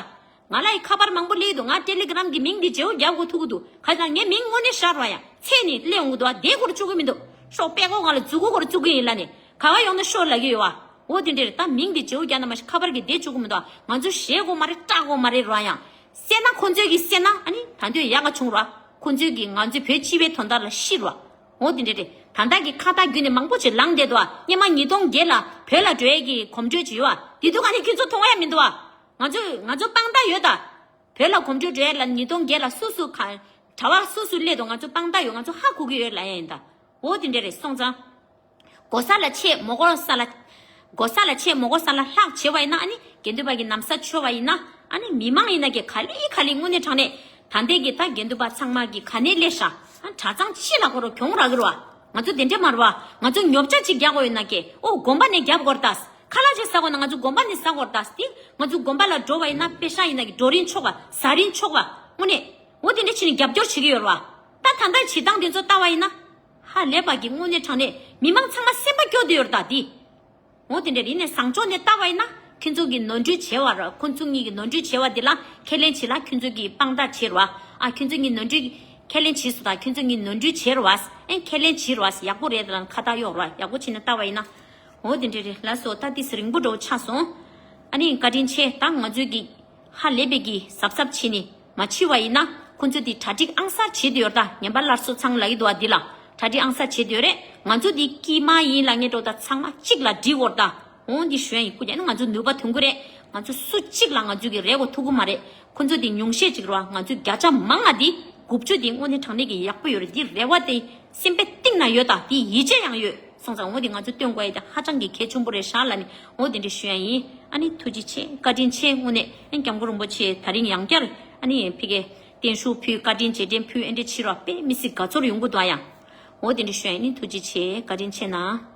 ང་ལ་ཡི་ཁ་པར་མང་པོ་སླེབས་འདུག་ང་ཏེ་ལེ་གི་རམ་གི་མིང་འདི་བརྗེ་བོ་རྒྱག་དགོས་ཐུག་གི་འདུག་ག་ཅང་ངའི་མིང་དངོས་གནས་ཤར་བ་ཡ་ཚད་ནི་སླེབས་འོང་གི་འདུག་ཨ་དེ་སྐོར་བཅུག་གི་མི་འདུག་ཤོག་པད་ཀོ་ང་ལ་མཛུ་གུ་སྐོར་བཅུག་གི་ཡིན་ལ་ནི་ག་བ་ཡོང་ན་ཤོག་ལབ་ཀྱི་ཡོད་བ། འོ་དེ་འདྲས་རེད་ད། མིང་འདི་བརྗེ་བོ་རྒྱག་ན་མ་གཞི་ཁ་པར་གི་དེ་བཅུག་གི་མི་འདུག་ང་ཚོ་ཞེད་དགོས་མ་རེད་སྐྲག་དགོས་མ་རེད་ར། ཡང་སེ་ན་ཁོ་ཚོས་གི་སེ་ན་ཨ་ནི་ད་འདོད་ཡག་ག་བྱུང་ར། ཁོ་ཚོས་གི་ང་ཚོའི་བོད་སྤྱི་པའི་དོན་དག་ལ་ཤི་ར། འོ་དེ་འདྲས་རེད། ད་ལྟ་གི་ཁ་བཏགས་བརྒྱུད་ནས་མང་པོ་ཅིག་ལངས་བསྡད་འདུག་ཨ། སྔོན་མ་ཉིས་སྟོང་བརྒྱད་ལ་བོད་ལ་འགྲོ་ཡས་ཀྱི་གོམ་བགྲོད་ཅིག་ཡོད་ཨ། དེ་དུས་ག་ནས་ཁྱོད་ཚོ་མཐོང་ཡ་མི་འདུག་ཨ། ང་ཚོ་ང་ཚོ་དཔང་རྟགས་ཡོད་ད། བོད་ལ་གོམ་བགྲོད་འགྲོ་ཡས་ལ་ཉིས་སྟོང་བརྒྱད་ལ་སུ་སུ་ག་གྲྭ་བ་སུ་སུ་སླེབས་འདུག་ང་ཚོ་དཔང་རྟགས་ཡོད། ང་ཚོ་ཧ་གོ་གི་ཡོད་ལབ་ཡ་ཡིན་ད། འོ་དེ་འདྲས་རེད། སོང་ཙང་། གོ་ས་ལ་ཆད་མོ་གོ་ས་ལ། གོ་ས་ལ་ཆད་མོ་གོ་ས་ལ་ལྷག་བྱེད་པ་ཡིན་ན་ཨ་ནི་དགེ་འདུན་པ་གི་ན་བཟའ་མཆོད་པ་ཡིན་ན་ཨ་ནི་མི་མང་ཡིན་ན་གི་ག་ལེ་ག་ལེ་དངོས་གནས་དྲང་གནས་ད་ལྟའི་གི་ད་དགེ་འདུན་པ་ཚང་མ་གི་ག་ནས་སླེབས་ཤག་ཨ་གྲྭ་ཚང་ཕྱི་ལ་ཁོ་རོ་གྱོང་རག་གི་རོ། ང་ཚོ་དེ་འདྲས་མ་རེད་བ། ང་ཚོ་ཉོ་ཆ་ཅིག་རྒྱག་དགོས་ཡོད་ན་གི་ཨོ་དགོན་པ་ནས་རྒྱབ་དགོས་རེད་ད། ཁ་ལག་ཅིག་ཟ་དགོས་ན་ང་ཚོ་དགོན་པ་ནས་ཟ་དགོས་རེད་ད། དེ་ང་ཚོ་དགོན་པ་ལ་འགྲོ་བ་ཡིན་ན་པེ་ཤག་ཡིན་ན་གི་གྲོ་རིན་མཆོད་པ་ཟ་རིན་མཆོད་པ་དངོས་གནས་འོ་དེ་འདྲས་བྱས་ནས་རྒྱབ་སྐྱོར་བྱེད་ཀྱི་ཡོད་རེད་བ། ད་ད་ལྟ་བྱེད་སྟངས་དེ་ཚོ་ལྟ་བ་ཡིན་ན། ཧ་ལས་པ་གི་དངོས་གནས་དྲང་གནས་མི་མང་ཚང་མ་སེམས་པ་སྐྱོ་བསྡད་ཡོད་རེད་ད་དེ། འོ་དེ་འདྲ་རེད་ནས་བཟང་ཕྱོགས་ནས་ལྟ་བ་ཡིན་ན་ ཁྱོད་ཚོ་གི་ནོར་འཁྲུལ་བྱས་པ་ར། ཁོ་ཚོ་གཉིས་ཀྱི་ནོར་འཁྲུལ་བྱས་པ་འདི་ལ་ཁས་ལེན་བྱེད་ལ། ཁྱོད་ཚོ་གི་དཔང་རྟགས་བྱེད་ར། ཨ། ཁྱོད་ཚོ་གཉིས་ནོར་འཁྲུལ་ཁས་ལེན་བྱེད་སོང་ད། ཁྱོད་ཚོ་གཉིས་ནོར་འཁྲུལ་བྱས་ར། ཨེ། ཁས་ལེན་བྱེད་ར། ཡག་པོ་རེད་ལ། ཁ་བཏགས་གཡོག་ར། ཡག་པོ་བྱས་ནས་ལྟ་བ་ཡིན་ན། འོ་དེ་འདྲ་རེད། ལགས་སོ། ད་དེ་རིང་པོ་འདྲ་བོ་ཆགས་སོང་། ཨ་ནི་བཀའ་དྲིན་ཆེ། ད་ང་ཚོས་ཀྱི་ཧ་ལས་པའི་གི་གཟབ་གཟབ་བྱས་ནས་མ་ཕྱི་བ་ཡིན་ན། ཁོ་ཚོས་དེ་གྲ་སྒྲིག་ཨང་གསར་བྱེད་དུ་ཡོད་ད། ངན་པ་སླར་གསོ་ཚང་ལབ་ཀྱི་འདུག་བ། འདི་ལ་གྲ་སྒྲིག་ཨང་གསར་བྱེད་དུ་ཡོད་རེད། ང་ཚོ་འདི་དཀྱིལ་མ་ཡིན་ལབ་མཁན་འདྲ་བོ་ད། ཚང་མ་གཅིག་ལ་སྒྲིལ་དགོས་ར་ད། འོང་འདི་ཞུ་ཡ་ཡིན། སྐུ་མཁྱེན། ང་ཚོ་ནུས་པ་ཐོན་གི་རེད། ང་ཚོ་སུ་གཅིག་ལ་ང་ཚོ་གི་རེ་བ་ཐུག་གི་མ་རེད། ཁོ་ཚོ་དེ་ཉུང་ཤས་ཅིག་རེད་བ། ང་ཚོ་བརྒྱ་ཆ་མང་ང་དེ་དགུ་བཅུ་དེ་དངོས་གནས་དྲང་གནས་ཀྱི་ཡག་པོ་ཡོད་རེད། དེ་རེ་བ་དེ་སེམས་པའི་གཏིང་ན་ཡོད་ད། དེ་ཡིད་ཆེས་ཡང་ཡོད་སོང་ཙང་། འོ་དེ་ང་ཚོ་སྟོན་དགོས་ཡ་དེ་ཧ་ཅང་གི་གལ་ཆེན་པོ་རེད་ཤག་ལབ་ནས། འོ་དེ་འདྲ་ཞུ་ཡ་ཡིན། ཨ་ནི་ཐུགས་རྗེ་ཆེ། བཀའ་དྲིན་ཆེ། དངོས་གནས། ཨ། སྐྱབས་མགོན་རིན་པོ་ཆེ་ད་རིང་ཡང་བསྐྱར། ཨ་ནི་ཕ་གིའི་བརྟན་བཞུགས་ཕུལ། བཀའ་དྲིན་རྗེས་དྲན་ཕུལ། ཨེ་འདྲ་བྱེད་རོགས། དཔེ་མི་སྲིད་དགའ་ཚོར་ཡོང་གི་འདུག་ཨ། ཡང་འོ་དེ་འདྲ་ཞུ་ཡ་ཡིན། ཐུགས་རྗེ་ཆེ། བཀའ་དྲིན་ཆེ་གནང་།